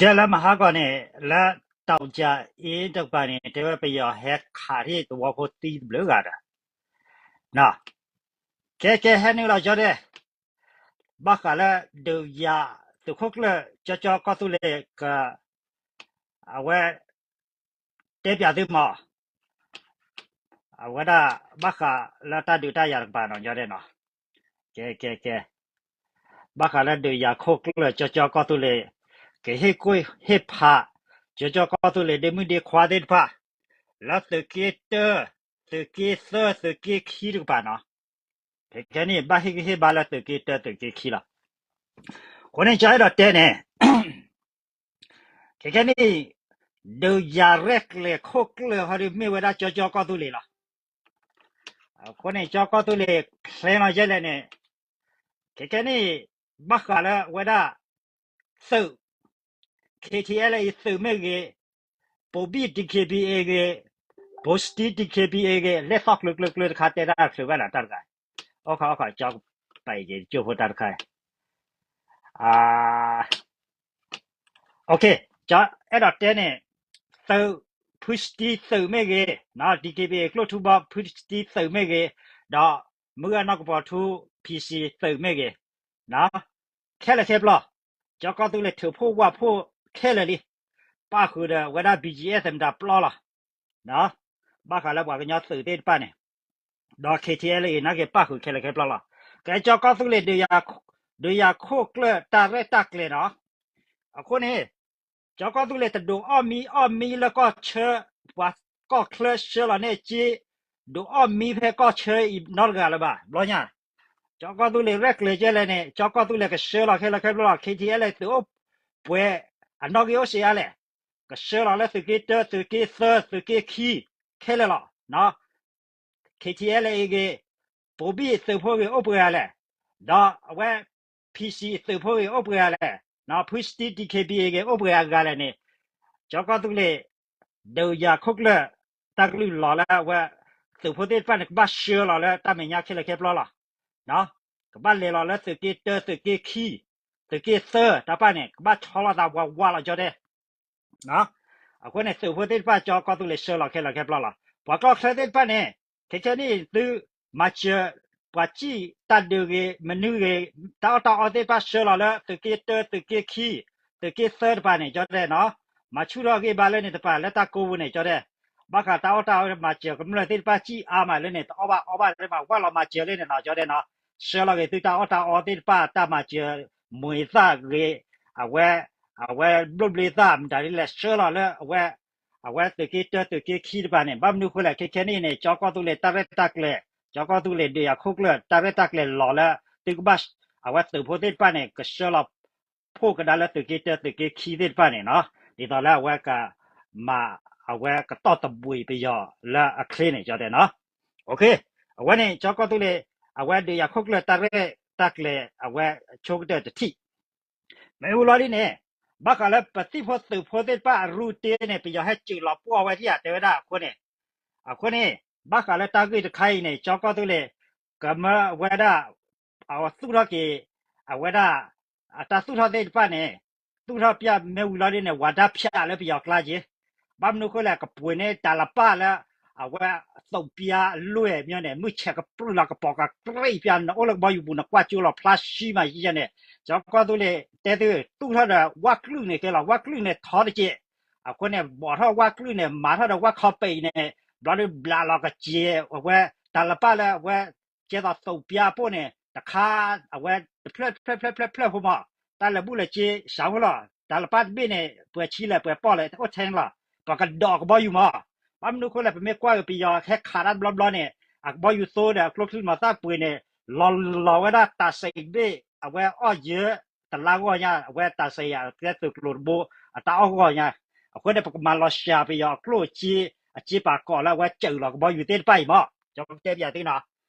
ကဲလၢမဟါကီၢ်န့ၣ် လၢတၢ်ကၠၢအ့တကပၤန့ၣ် တဲဝဲပယီၤဟဲခးထံၣ်သဝီဖိသံတဘျုးဂၤဒီး, ကဲကဲဟဲနုာ်လီၤကၠီတဲ, ဘၣ်ဃးလၢဒုးယၤသုးခိၣ်ကျၢၢ်ကၠီကၠီကီၢ်သူလ့ၤက အဝဲ တဲပၠးသုမး, အဝဲဒၣ်ဘၣ်ဃးလၢတၢ်ဒုးတၢ်ယၤတကပၤနီၤ ကၠီတဲနီၤ, ကဲကဲကဲ, ဘၣ်ဃးလၢဒုးယၤခိၣ်ကျၢၢ်ကၠီကၠီကီၢ်သူလ့ၤ ကဟ့ၣ်ကူၣ်ဟ့ၣ်ဖး ကၠီကၠီကီၢ်သူလ့ၤဒ့မုၣ်ဒ့ခွါသ့ၣ်တဖၣ် လၢသုးက့တၢ သုးက့သၢ သုးက့ခံတကပၤနီၤ, ခဲခဲန့ၣ် ဘၣ်ဟ့ၣ်ဂံၢ်ဟ့ၣ်ဘါလၢသုးက့တၢသုးက့ခံလီၤ. အဃိန့ၣ် ကၠီအဲၣ်ဒိးတဲန့ၣ် ခဲခဲန့ၣ် ဒုးယၤရဲၣ်ကျဲၤခိၣ်ကျၢၢ်ဟီဒ်မ့ၢ်ဝဲဒၣ်ကၠီကၠီကီၢ်သူလ့ၤလီၤ. အဃိန့ၣ် ကၠီကီၢ်သူလ့ၤ plan လီၤယဲလဲၣ်န့ၣ်, ခဲခဲန့ၣ် ဘၣ်ဃးလၢဝဲဒၣ် သုး KTLA အံၤသုးမ့ၢ်ဂ့ၤ, ပိာ်ဘံၣ် DKBA ဂ့ၤ, ပိာ်စတံ DKBA ဂ့ၤ, လဲၣ်သီၣ်ကျၢၤကျၢၤကျၢၤတခါတဲတၢ်ချုးဘၣ်လီၤတၢ်တဂၤ, အိၣ်ခီအိၣ်ခီ ကၠီပာ်ယက့ၤကၠိဖိတၢ်တခါ ကၠီအဲၣ်ဒိးတဲန့ၣ်, သုး ဖုစတံသုးမ့ၢ်ဂ့ၤ, DKBA ကျိၣ်ထူဘီ ဖုစတံသုးမ့ၢ်ဂ့ၤ, ဒီးမုၢ်ဂၢ်နီၢ်ကပီၤထူ PC သုးမ့ၢ်ဂ့ၤ, ခဲလၢာ်ခဲပျီ, ကၠီကီၢ်သူလ့ၤထုးဖှိၣ်ဝၢ်ဖှိၣ်ခဲလၢာ်လံ, ပၣ်ဃုာ်ဒီးဝဲဒၣ် BGF သမတၤပျီလီၤ. ဘၣ်ဃးလၢပှၤကညီသုးသ့ၣ်တဖၣ်န့ၣ်, ဒီး KTLA နာ်က့ၤပၣ်ဃုာ်ခဲလၢာ်ခဲပျီလီၤ. ကဲကၠီကီၢ်သူလ့ၤ ဒုးယၤခိၣ်ကျၢၢ်တၢ်ရဲၣ်တၢ်ကျဲၤနီၤ, အဃိန့ၣ် ကၠီကီၢ်သူလ့ၤတဒုးအီၣ်မံအီၣ်မံလၢကီၢ်ဆၢ, ပှၤကီၢ်ချၢဆှၢလီၤန့ၣ်က့, ဒုးအီၣ်မံဖဲကီၢ်ဆၢအံၤနီတဂၤလၢၤဘၣ် ဘျီညါ, ကၠီကီၢ်သူလ့ၤရဲၣ်ကျဲၤကဲလဲၣ်န့ၣ် ကၠီကီၢ်သူလ့ၤကဆှၢလီၤခဲလၢာ်ခဲပျီလီၤ. KTLA သုးအိၣ်ပှဲၤ, အနီၣ်ဂံၢ်အိၣ်စ့အါလဲၣ်, ကဆှၢလီၤလၢသုးက့တၢ သုးက့သၢ သုးက့ခံ ခဲလၢာ်လီၤ. KTLA အံၤဂ့ၤ, ပိာ်ဘံၣ်သုးဖိဂ့ၤ အိၣ်ပှဲၤဂၤလဲၣ်, ဒီးအဝဲ PC သုးဖိဂ့ၤ အိၣ်ပှဲၤဂၤလဲၣ်, ဖုစတံ DKBA ဂ့ၤ အိၣ်ပှဲၤဂၤလဲၣ်န့ၣ်, ကၠီကီၢ်သူလ့ၤ ဒုးယၤခိၣ်ကျၢၢ် တၢ်ကလုၢ်လီၤလၢအဝဲ သုးဖိသ့ၣ်တဖၣ်န့ၣ် ကဘၣ်ဆှၢလီၤလၢတၢ်မဲာ်ညါခဲလၢာ်ခဲပျီလီၤ. ကဘၣ်လဲၤလီၤလၢသုးက့တၢ သုးက့ခံ, သုးက့သၢတၢ်ပၢ်န့ၣ် ကဘၣ်ဆီလီၤသးဝးဝးလီၤကၠီတဲ အဃိန့ၣ် သုးဖိသ့ၣ်တဖၣ် ကၠီကီၢ်သူလ့ၤဆှၢလီၤခဲလၢာ်ခဲပျီလီၤ. ပှၤကီၢ်ချၢသ့ၣ်တဖၣ်န့ၣ် ခဲခဲန့ၣ်သုမၤစၢၤ, ပှၤစံၣ်တၢ်ဒုးဂ့ၤ မနုၤဂ့ၤ, တၢ်အီၣ်တၢ်အီသ့ၣ်တဖၣ်ဆှၢလီၤလၢသုးက့တၢ သုးက့ခံ, သုးက့သၢတပၤန့ၣ် ကၠီတဲနီၤ, မၤဆူၣ်ထီၣ်ဂံၢ်ဘါလၢန့ၣ်တပၤလၢတၢ်ကိးပူၤန့ၣ် ကၠီတဲ, ဘၣ်ဃးတၢ်အီၣ်တၢ်အီမၤစၢၤကမျၢၢ်သ့ၣ်တဖၣ်စံၣ်အါမးလၢန့ၣ် တအီၣ်ဘၣ်အီဘၣ်လၢမၤဝဲလီၤမၤစၢၤလၢန့ၣ်နီၤ ကၠီတဲနီၤ, ဆှၢလီၤဂ့ၤသုတၢ်အီၣ်တၢ်အီသ့ၣ်တဖၣ် တၢ်မၤစၢၤ မွေသၣ်ဂ့ၤ, အဝဲ အဝဲဘျိၣ်ဘျ့သၣ်မတၤဒ်လဲၣ် ဆှၢလီၤလၢအဝဲ, အဝဲသုးက့တၢသုးက့ခံတပၤန့ၣ် ဘၣ်မနုၤဃိလဲၣ် ခဲခဲန့ၣ်န့ၣ် ကၠီကီၢ်သူလ့ၤတၢ်ရဲၣ်တၢ်ကျဲၤ, ကၠီကီၢ်သူလ့ၤဒုးယၤခိၣ်ကျၢၢ် တၢ်ရဲၣ်တၢ်ကျဲၤလီၤလၢ သုကဘၣ်, အဝဲသုးဖိသ့ၣ်တဖၣ်န့ၣ် ကဆှၢလီၤ ဖှိၣ်ကဒါလၢသုးက့တၢသုးက့ခံသ့ၣ်တဖၣ်န့ၣ်နီၤ, ဒ်သိးလၢအဝဲက မၤ အဝဲကတီၢ်တဘှံးပယီၤလၢအချ့န့ၣ် ကၠီတဲနီၤ, အဝဲန့ၣ် ကၠီကီၢ်သူလ့ၤ အဝဲဒုးယၤခိၣ်ကျၢၢ်တၢ်ရဲၣ်တၢ်ကျဲၤ အဝဲဆိကတၢၢ်တထံၣ် မ့ၢ်ဝံၤလီၤဒ်န့ၣ်, ဘၣ်ဃးလၢပသံၣ်ဖိသုးဖိသ့ၣ်တဖၣ်အရူတ့န့ၣ် ပယီၤဟဲစၢၤလီၤပှီၢ်ဝဲဒၣ်ဧါ တဲဝဲဒၣ်အဃိန့ၣ်, အဃိန့ၣ် ဘၣ်ဃးလၢတၢ်ဂ့ၢ်တခါအံၤန့ၣ် ကၠီကီၢ်သူလ့ၤ ကမၢဝဲဒၣ် အသူၣ်ထီၣ်က့ၤ အဝဲဒၣ် အတၢ်သူၣ်ထီၣ်သ့ၣ်တဖၣ်န့ၣ် သူၣ်ထီၣ်ပျၢ်မ့ၢ်ဝံၤလီၤဒ်န့ၣ် ဝၤဒါဖၠးလၢပယီၤကျါက့ၤ, ဘၣ်မနုၤဃိလဲၣ် ကပှ့ၤန့ၢ်တၢ်လပၢ်လၢ အဝဲ သုးပျၢ်လွဲၢ်မ့ၢ်န့ၣ် မုၢ်ဆဲးကပြုၢ်လီၤ ကပိာ်ကပြ့ၣ်ပျၢ် နအိၣ်လၢကဘီယူၤပူၤ နကွၢ်ကၠိလီၤဖျါဆှံမးယဲန့ၣ်, ကၠီကီၢ်သူလ့ၤ တဲသု သူၣ်ထီၣ်ဒီး ဝၣ်ကျုၢ်န့ၣ် ကဲလီၤ ဝၣ်ကျုၢ်န့ၣ်ထီတက့ၢ်, အဃိန့ၣ် ဘီၣ်ထီၣ်ဝၣ်ကျုၢ်န့ၣ် မၤထီၣ်ဒီးဝၣ်ခီပံးန့ၣ် ဘျီဒုးဘျးလီၤကစ့ၤ အဝဲ တၢ်လပၢ်လၢအဝဲ ကဲသိးသုးပျၢ်အပိၢ်န့ၣ် တခါ အဝဲတဖျၢၣ်ဖျၢၣ်ဖျၢၣ်ဖျၢၣ်ဖျၢၣ်ဖိမး, တၢ်လၢာ်ဘူၣ်လၢာ်စ့စှၤဖိလီၤ, တၢ်လပၢ်တဘ့ၣ်န့ၣ် ပှဲၤဆံလဲၣ်ပှဲၤပီၣ်လဲၣ် အိၣ်ထဲန့ၣ်လီၤ, ပှၤကဒီးကဘီယူၤမး, ဘၣ်မနုၤဃိလဲၣ် ပမ့ၢ်ကွၢ်က့ၤပယီၤဟဲခးတၢ်ဘျီဘျီန့ၣ် အကဘီယူၤသိဒီးအကျိချံမၤသၣ်ပှ့ၤန့ၣ် လီၤလီၤဝဲဒၣ်တၢ်စံးဘ့ၣ် အဝဲအီၣ်ယၢ တလါဂီၢ်ညါ အဝဲတၢ်စံးယၤကျဲသုးကျိၤတဘိ အတၢ်အီၣ်ဂီၢ်ညါ, အဃိန့ၣ် ပကမၤလီၤစှၤပယီၤအကျိၣ်အစ့ အစ့ပာ်ကီးလၢအဝဲစၢၤလီၤကဘီယူၤသ့ၣ်တဖၣ်အံၤမး, ကၠီတဲပယၤသ့နီၤ,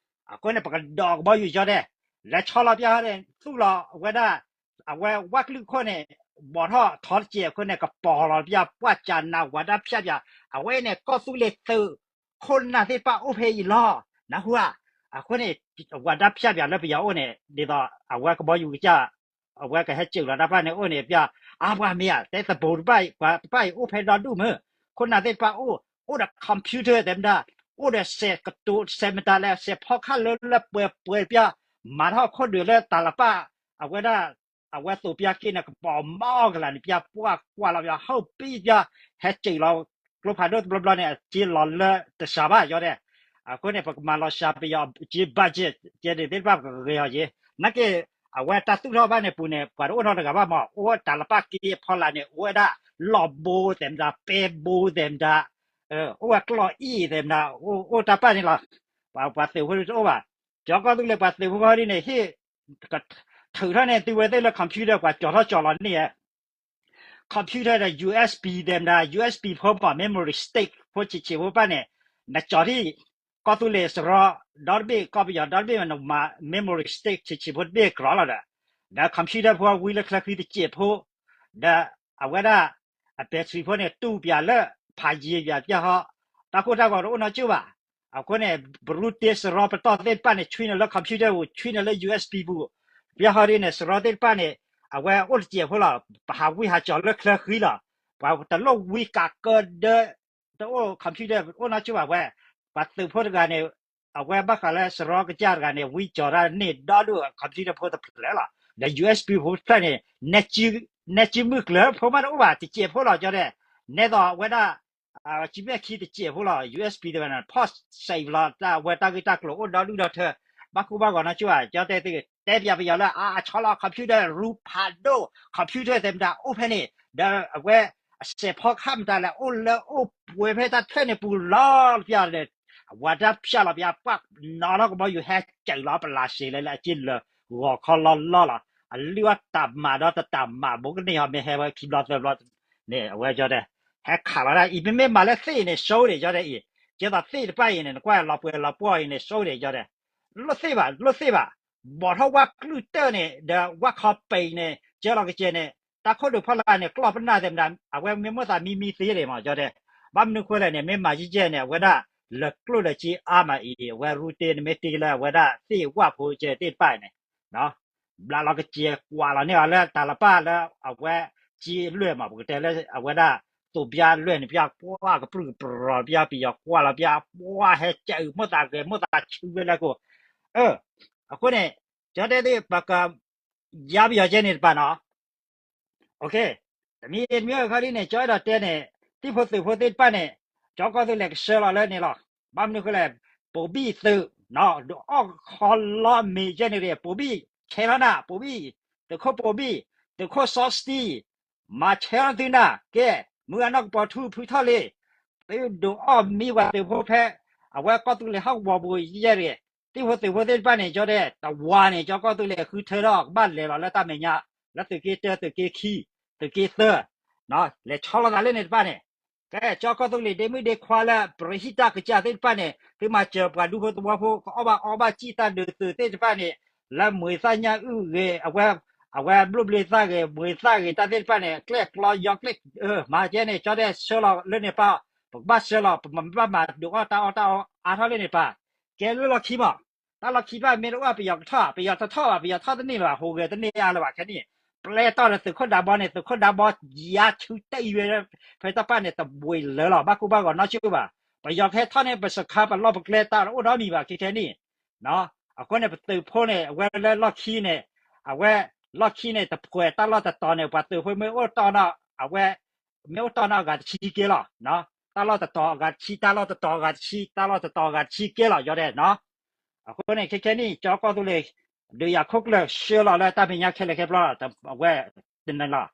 အဃိန့ၣ် ပကဒီးကဘီယူၤကၠီတဲ လဲၤဆီလီၤပျၢ်ဟီန့ၣ် သူၣ်လီၤဝဲဒၣ် အဝဲဝၣ်ကျုၢ်ခိၣ်န့ၣ် ဘီၣ်ထီၣ်ထီတစဲးအဃိန့ၣ် ကပီၤလီၤပျၢ် ပှၢ်ကၠးနး ဝၤဒါဖၠးပျၢ်, အဝဲန့ၣ် ကီၢ်သူလ့ၤသုးခိၣ်နၢ်သ့ၣ်တဖၣ်အိၣ်ဖဲအံၤလီၤ, နၢ်ဟူဧါ, အဃိန့ၣ် ဝၤဒါဖၠးပျၢ်လၢပယီၤအိၣ်န့ၣ် ဒ်သိးအဝဲကဘီယူၤကစၢ် အဝဲကဟဲစၢၤလီၤတၢ်တဖၣ်န့ၣ်အိၣ်န့ၣ် ပျၢ် အါပှၤမ့ၢ်ဧါ တဲသဘိတဖၣ် ပှၤတဖၣ်အံၤအိၣ်ဖဲဒီဒူၣ်မုၢ် ခိၣ်နၢ်သ့ၣ်တဖၣ်အိၣ် အိၣ်ဒီး computer သဲမတၤ အိၣ်ဒီးစဲးကတိၤစဲးမတၤလဲၣ် စဲးဖီခၣ်လၢလၢပှဲၤပှဲၤပျၢ် မၤထီၣ်ခိၣ်ဒုးလၢတၢ်လပၢ် အဝဲဒၣ် အဝဲသိးပျၢ်က့ၤန့ၣ် ကပီၤမီကလၤန့ၣ် ပျၢ်ပှၢ်ကွၢ်လီၤပျၢ် ဟီၣ်ပံၣ်ပျၢ် ဟဲစၢၤလီၤ ကျိဖးဒိၣ်တဘျီဘျီန့ၣ် အစ့လီၤလၢတစှၤဘၣ် ယီၤဒဲး အဃိန့ၣ် ပကမၤလီၤစှၤပယီၤက့ၤ budget ကဲန့ၣ်သ့ၣ်တဖၣ်ပကဂ့ၤအီၤက့ၤ နာ်က့ အဝဲတၢ်သူၣ်ထီၣ်ဘၣ်န့ၣ်ပူၤန့ၣ် ပှၤတအိၣ်နီတဂၤဘၣ်မး အိၣ်တၢ်လပၢ်က့ၤအဖီလာ်န့ၣ် အိၣ်ဝဲဒၣ် လီၢ်ဘိသဲးမတၤ ပဲဘိသဲးမတၤ အိၣ်ဝဲကျီၢ်အံၣ်သဲးမတၤ အိၣ်တၢ်ပၢ်န့ၣ်လီၤ ပှၤသုးဖိတအိၣ်ဘၣ် ကၠီကီၢ်သူလ့ၤပှၤသုးဖိခီဒ်န့ၣ် ဟ့ၣ် ထုးထီၣ်န့ၢ်သုဝဲသ့ၣ်လၢ computer ပှၤကၠီထီၣ်ကၠီလီၤန့ၣ် computer ဒီး USB သဲးမတၤ USB ဖိမး memory stick ဖိဆံးဆံးဖိတဖၣ်န့ၣ် နကၠီထံၣ် ကီၢ်သူလ့ၤစရီ ဒီတဘ့ၣ် ကီၢ်ပယီၤဒီတဘ့ၣ် နမၤ memory stick ဆံးဆံးဖိတဘ့ၣ်ကြီလီၤဒီး ဒီး computer ဖိဝံလၢချၢဃံတစဲးဖိ ဒီးအဝဲဒၣ် အ battery ဖိန့ၣ် တူၢ်ပၠးလၢ ဖးယံၤပၠးပျၢ်ဟီ တၢ်ကိၢ်တၢ်ဂီၤတအိၣ်နီတကၠိၢ်ဘၣ် အဃိန့ၣ် ဘရူတ့စရီပတီၢ်သ့ၣ်တဖၣ်န့ၣ် ဆွံန့ၣ်လၢ computer ပူၤ ဆွံန့ၣ်လၢ USB ပူၤ ပျၢ်ဟီဒ်န့ၣ် စရီသ့ၣ်တဖၣ်န့ၣ် အဝဲအိၣ်တစဲးဖိလီၤ ပဟးဝံဟးကၠီၤလၢချၢဃံလီၤ ပှၤတလိၣ်ဝံကးကၢဒၢ တအိၣ် computer အိၣ်နီတကၠိၢ်ဘၣ်ဝဲ ပှၤသုးဖိတဂၤန့ၣ် အဝဲဘၣ်ဃးလၢစရီကစၢ်တဂၤန့ၣ် ဝံကၠီၤတၢ်န့ၢ်ဒီဒူၣ် computer ဖိတဖျၢၣ်လီၤ ဒီး USB ဖိတဖျၢၣ်န့ၣ် နဲကံမုၢ်ကျၢၤဖိမးတအိၣ်ဘၣ် တစဲးဖိလီၤ ကၠီဒဲး နဲသိးအဝဲဒၣ် ကံမဲာ်ခံတစဲးဖိလီၤ USB တဖၣ်န့ၣ် ဖီၣ်စံးလီၤ တၢ်အဝဲတၢ်ဂ့ၢ်တၢ်ကျိၤအိၣ်ဒီဒူၣ်ဒီထၢ ဘၣ်ကူဘၣ်ဂီၤနီတကၠိၢ်ဘၣ် ကၠီတဲသု တဲပၠးပယီၤလၢ အါ အဆီလီၤ computer ရူဖးဒိၣ် computer သဲးမတၤအိၣ်ဖဲန့ၣ် ဒီးအဝဲ အစဲးဖီခၣ်မတၤလဲၣ် အိၣ်လၢအိၣ်ပှဲၤဖဲတၢ်ထွဲန့ၣ်ပူၤလီၤပျၢ်န့ၣ် အဝဲတၢ်ဖၠၣ်လီၤပျၢ် ပှၢ်နီၤထီၣ်ကဘီယူၤဟဲစၢၤလီၤ ပလးစ့ၤလၢလၢအစ့လၢဂီၤခီလီၤလီၤလီၤ အလုၢ်အီၣ်တၢ်မၤဒီးတတၢ်မၤဘိကန့ၢ်ဟီ မ့ၢ်ဟဲဝဲခံဘျီသၢဘျီန့ၣ် အဝဲကၠီတဲ ဟဲခးလီၤဒၣ်အံၤ မ့မ့ၢ်မၤလၢသ့ၣ်အံၤန့ၣ် ဆိဒံးကၠီတဲအံၤ ကဲသိးသ့ၣ်တဖၣ်အံၤန့ၣ် နကွၢ်လီၤပှဲၤလီၤပှီၢ်အံၤန့ၣ် ဆိဒံးကၠီတဲ လိၣ်သ့ၣ်ဘၣ် လိၣ်သ့ၣ်ဘၣ် ဘီၣ်ထီၣ်ဝၣ်ကလုၢ်တၢၢ်န့ၣ် ဒီးဝၣ်ခီပံၤန့ၣ် ကၢလီၤကစဲးန့ၣ် တၢ်ခိၣ်ဒုးဖီလာ်န့ၣ် ကျီၢ်ပနၢ်သဲးမတၤ အဝဲမ့ၢ်မိၣ်သးမံမံသ့ဒံးမး ကၠီတဲ ဘၣ်မနုၤဃိလဲၣ်န့ၣ် မ့ၢ်မၤကဲကဲန့ၣ် အဝဲဒၣ် လၢကျိၣ်လၢစ့အါမးအံၤ အဝဲရူတ့န့ၣ်မ့ၢ်တ့လၢအဝဲဒၣ်သ့ၣ်ဝၣ်ဖိကဲသ့ၣ်တဖၣ်အံၤန့ၣ် ဘျးလီၤကစဲးကွၢ်လီၤန့ၢ်အီၤလၢတၢ်လပၢ်လၢအဝဲကံလွဲၢ်မး ပကတဲလၢအဝဲဒၣ် သိးပျၢ်လွဲၢ်န့ၣ် ပျၢ်ပှၢ်ကပြုၢ်ကပြီၤပျၢ်ပယီၤကွၢ်လီၤပျၢ်ပှၢ်ဟဲကဲအုး မိၣ်သးဂဲၤမိၣ်သးဆူဝဲလၢကိး အဃိန့ၣ် ကၠီတဲသ့ၣ် ပက ယါပယီၤကဲန့ၣ်တပၤနီၤ တမံၤတမံၤအခါဒ်န့ၣ် ကၠီအဲၣ်ဒိးတဲန့ၣ် သံၣ်ဖိသုးဖိသ့ၣ်တဖၣ်န့ၣ် ကၠီကီၢ်သူလ့ၤကဆှၢလီၤလၢန့ၣ်လီၤ. ဘၣ်မနုၤဃိလဲၣ် ပိာ်ဘံၣ်သုး ဒုးအီၣ်ခီလီမ့ၤကဲန့ၣ် ပိာ်ဘံၣ် ဆဲးထီၣ်နၤ ပိာ်ဘံၣ် သုးခိၣ်ပိာ်ဘံၣ် သုးခိၣ်စီစတံ မၤဆဲးထီၣ်သုနၤ ကဲ မုၢ်အနီၢ်ကပီၤထူဖုထီၣ်လံ သုဒုးအီၣ်မံဝဲသုးဖိဖဲ အဝဲကီၢ်သူလ့ၤဟီၣ်ကဝီၤပူၤယဲၢ်တဂ့ၤ သံၣ်ဖိသုးဖိသ့ၣ်တဖၣ်န့ၣ် ကၠီတဲ တဝၤန့ၣ် ကၠီကီၢ်သူလ့ၤဃုထၢထီၣ် ကဘၣ်လဲၤလီၤလၢတၢ်မဲာ်ညါ လၢသုးက့တၢ သုးက့ခံ သုးက့သၢ လဲၤဆီလီၤသးလၢန့ၣ်တဖၣ်န့ၣ် ကဲ ကၠီကီၢ်သူလ့ၤဒ့မုၣ်ဒ့ခွါလၢ ပရဟံၣ်တၢ်ကစၢ်သ့ၣ်တဖၣ်န့ၣ် သုမၤစၢၤပှၤဒူဖိသဝီဖိ ကအီၣ်ဘၣ်အီဘၣ်စံၣ်တၢ်ဒုးသုးသ့ၣ်တဖၣ်န့ၣ် လၢမွေသၣ်ညၣ်အုၣ်ဂ့ၤ အဝဲ အဝဲဘျိၣ်ဘျ့သၣ်ဂ့ၤ မွေသၣ်ဂ့ၤ တၢ်သ့ၣ်တဖၣ်န့ၣ် ကျဲၣ်ကျီယီၤကျဲၣ် မၤကဲန့ၣ် ကၠီတဲဆှၢလီၤလၢန့ၣ်ပၢ် ပကဘၣ်ဆှၢလီၤ ပမ့ၢ်ဘၣ်မၤဒုးအီၣ်တၢ်အီၣ်တၢ်အီအါထီၣ်လၢန့ၣ်ပၢ် ကဲလၢလီၢ်ခံမး တၢ်လီၢ်ခံဘၣ်မ့ၢ်တအိၣ်ပယီၤကထီၣ် ပယီၤတထီၣ်ဘၣ် ပယီၤထီၣ်တန့ၢ်လၢၤဘၣ် ဟူးဂဲၤတန့ၢ်အါလၢၤဘၣ်ခဲန့ၣ် ပျဲတီၢ်ဒီးသုးခိၣ်ဒးဘီန့ၣ် သုးခိၣ်ဒးဘီ ယါဆူတၢ်အံၤဝဲ ဖဲတၢ်ပၢ်န့ၣ် တဘှံးလၢာ်လီၤ ဘၣ်ကူဘၣ်ဂီၤနီတကၠိၢ်ဘၣ် ပယီၤကဟဲထီၣ်န့ၣ် ပစခါပလီၢ်ပကျဲတၢ်အိၣ်ဒီးမံၤဘၣ်ခဲခဲန့ၣ် အဃိန့ၣ် ပသုးဖိန့ၣ် အဝဲလၢလီၢ်ခံန့ၣ် အဝဲ လီၢ်ခံန့ၣ် တဖှဲးတၢ်လီၢ်တတီၤန့ၣ် ပှၤသုးဖိမ့ၢ်အိၣ်တီၢ်နီၢ် အဝဲ မ့ၢ်အိၣ်တီၢ်နီၢ်အဂၤတဆံကဲလီၤ တၢ်လီၢ်တတီၤအဂၤတဆံ တၢ်လီၢ်တတီၤအဂၤတဆံ တၢ်လီၢ်တတီၤအဂၤတဆံကဲလီၤ ယီၤဒဲးနီၤ အဃိန့ၣ် ခဲခဲနံၣ် ကၠီကီၢ်သူလ့ၤ ဒုးယၤခိၣ်ကျၢၢ်ဆှၢလီၤလၢတၢ်မဲာ်ညါခဲလၢာ်ခဲဆ့လီၤ အဝဲ တနၤလီၤ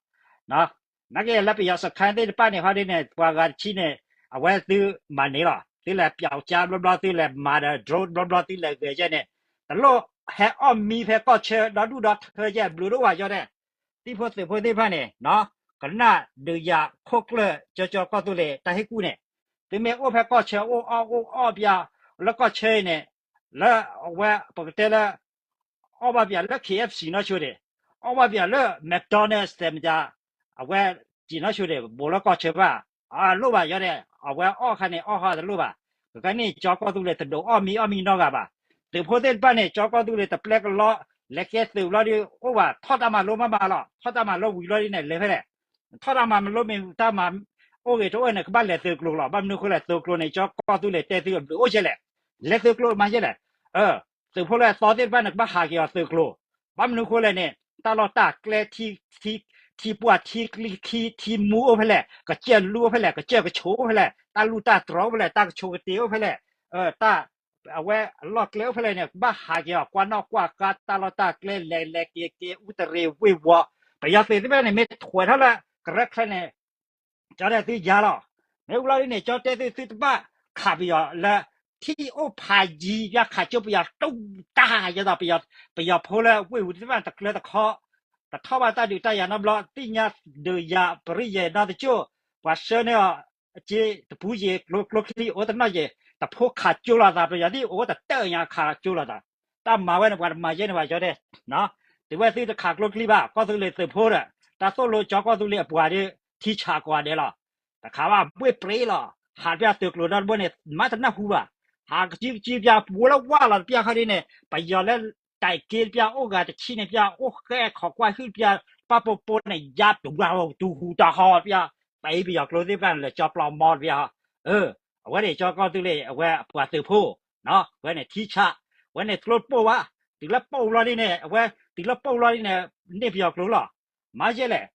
နာ်က့လၢပယီၤစခါသ့ၣ်တဖၣ်န့ၣ် ဟီဒ်န့ၣ် ပှၤဂၤတဆံန့ၣ် အဝဲသုမၤန့ၢ်လီၤ သုလဲၤပျီကၠါဘျီဘျီ သုလဲၤမၤဒီး drone ဘျီဘျီ သုလဲၤဂဲၤယဲၢ်န့ၣ် တလိၣ်ဟဲအီၣ်မံဖဲကီၢ်ဆၢ ဒီဒူၣ်ဒီထၢယဲၢ် ဘျုးဒိၣ်ဝဲယီၤဒဲး သံၣ်ဖိသုးဖိသ့ၣ်တဖၣ်န့ၣ် ကနၣ်ဒုးယၤခိၣ်ကျၢၢ် ကၠီကၠီကီၢ်သူလ့ၤ တၢ်ဟ့ၣ်ကူၣ်န့ၣ် သုမ့ၢ်အိၣ်ဖဲကီၢ်ဆၢ အိၣ်အီၣ်အိၣ်အီၣ်ပျၢ် လၢကီၢ်ဆၢအံၤန့ၣ် လၢအဝဲပကတဲလၢ အီၣ်ဘၣ်ပျၢ်လၢ K F C နီၢ်ဆိဒံး အီၣ်ဘၣ်ပျၢ်လၢ McDonald's တဲမတၤ အဝဲစံးနီၢ်ဆိဒံး ဘူးလၢကီၢ်ဆၢဘၣ် အလိၣ်ဘၣ်ယီၤဒဲး အဝဲအီၣ်ခါန့ၣ် အီၣ်ခါတလိၣ်ဘၣ် ကကဲန့ၣ် ကၠီကီၢ်သူလ့ၤတဒုးအီၣ်မံအီၣ်မံနီတဂၤဘၣ် သုးဖိသ့ၣ်တဖၣ်န့ၣ် ကၠီကီၢ်သူလ့ၤတပျဲကလီ လဲၤကဲသုးဘျီဒီး အိၣ်ဘၣ်ထီၣ်တၢ်မၤလိမးမးလီၤ. ထီၣ်တၢ်မၤလိဝံၤလီၤဒ်န့ၣ် လဲၤဖဲလဲၣ်, ထီၣ်တၢ်မၤလိမ့ၢ်တၢ်မၤအိၣ်ဂ့ၤတအိၣ်န့ၣ် ကဘၣ်လဲၤသုးကျိၤလီၤ. ဘၣ်မနုၤဃိလဲၣ် သုးကျိၤန့ၣ် ကၠီကီၢ်သူလ့ၤတဲသုအဘျုးအိၣ်ကဲလဲၣ်, လဲၤသုးကျိၤမၤကဲလဲၣ်. သုးဖိလၢအသီသ့ၣ်တဖၣ်န့ၣ် ကဘၣ်ဟးက့ၤအီၤသုးကျိၤ. ဘၣ်မနုၤဃိလဲၣ်န့ၣ် တၢ်လီၢ်တၢ်ကျဲ ထံပှၢ်ထံချံခံ ထံမူအိၣ်ဖဲလဲၣ်, ကစၢၢ်လူအိၣ်ဖဲလဲၣ်, ကစၢၢ်ကဆိးအိၣ်ဖဲလဲၣ်, တၢ်လူၢ်တၢ်တြီၤအိၣ်ဖဲလဲၣ်, တၢ်ကဆိးကတ့ၤအိၣ်ဖဲလဲၣ်, တၢ် အဝဲအလီၢ်ကျဲအိၣ်ဖဲလဲၣ်န့ၣ် ကဘၣ်ဟးက့ၤအီၤ ကွၢ်နီၣ်ကွၢ်ဃါ တၢ်လီၢ်တၢ်ကျဲ လဲၤလဲၤက့ၤက့ၤ အူတရံးဝ့ၢ်ဝီၤ. ပယီၤသုးသ့ၣ်တဖၣ်န့ၣ် မ့ၢ်ထွဲးထီၣ်လၢကရၢချဲန့ၣ် ကၠီတဲသုယါလီၤ. မ့ၢ်ဝံၤလီၤဒ်န့ၣ် ကၠီတဲသု သုတဘၣ်ခးပယီၤလၢ ထံၣ်အိၣ်ဖးယံၤ ပျၢ်ခးကၠိပယီၤတူၢ်တၢ်ယဲသိး ပယီၤဖိလၢဝ့ၢ်ပူၤသ့ၣ်တဖၣ်န့ၣ် တကျၢတခီ တထီၣ်ဘၣ်တၢ်ဒုးတၢ်ယၤနီတဘျီ သ့ၣ်ညါဒုးယၤပရံယဲၤနီတကၠိၢ် ပှၤဆှၢန့ၢ်အီၤ အက့တပူၤယံၤ ကျိချံအိၣ်တနီၣ်ယံၤ တဖိခးကၠိလိာ်သး ပယီၤသ့ၣ်အိၣ်တတၢၢ်ညါခးကၠိလိာ်သး. တၢ်မၤဝဲန့ၣ် ပှၤတမၤယဲန့ၣ်ဘၣ် ကၠီတဲ တုၤဝဲသုတခးကျိချံဘၣ် ကီၢ်သူလ့ၤသုးဖိဒီး တၢ်သိၣ်လိကၠီကီၢ်သူလ့ၤအပှၤဒီး ထံဆးကိးဂၤဒဲးလီၤ. တခးဘၣ်ဘှ့ၣ်ပြ့လီၤ. ဟးတပျၢ်သုးကျိၤဒီတဘိန့ၣ် မၤတနၢ်ဟူဘၣ်. ဟးကစုကစုပျၢ် ပှၤလၢဝၢ်လီၤတပျၢ်ခီဒ်န့ၣ် ပယီၤလၢ တၢ်က့တပျၢ် အိၣ်ဂၤတဆံန့ၣ်ပျၢ် အိၣ်ဃဲခိးကွၢ်ဟုၣ်တပျၢ် ပၢ်ပိပိန့ၣ် ယါတူၢ်ဝၢ်တူၢ်ဟူးတဟီတပျၢ် ပအံၤပယီၤကျိသ့ၣ်တဖၣ်န့ၣ် လၢကၠီပျီမီတပျၢ် အဝဲန့ၣ်ကၠီကီၢ်သူလ့ၤ အဝဲအပှၤသုးဖိ ဝဲန့ၣ်ထံဆး ဝဲန့ၣ်ကျိပိၢ်ဘၣ် တုၤလၢပိၢ်ဘျီဒ်န့ၣ် အဝဲ တုၤလၢပိၢ်ဘျီဒ်န့ၣ် န့ၢ်ပယီၤကျိလီၤ. မၤယဲလဲၣ်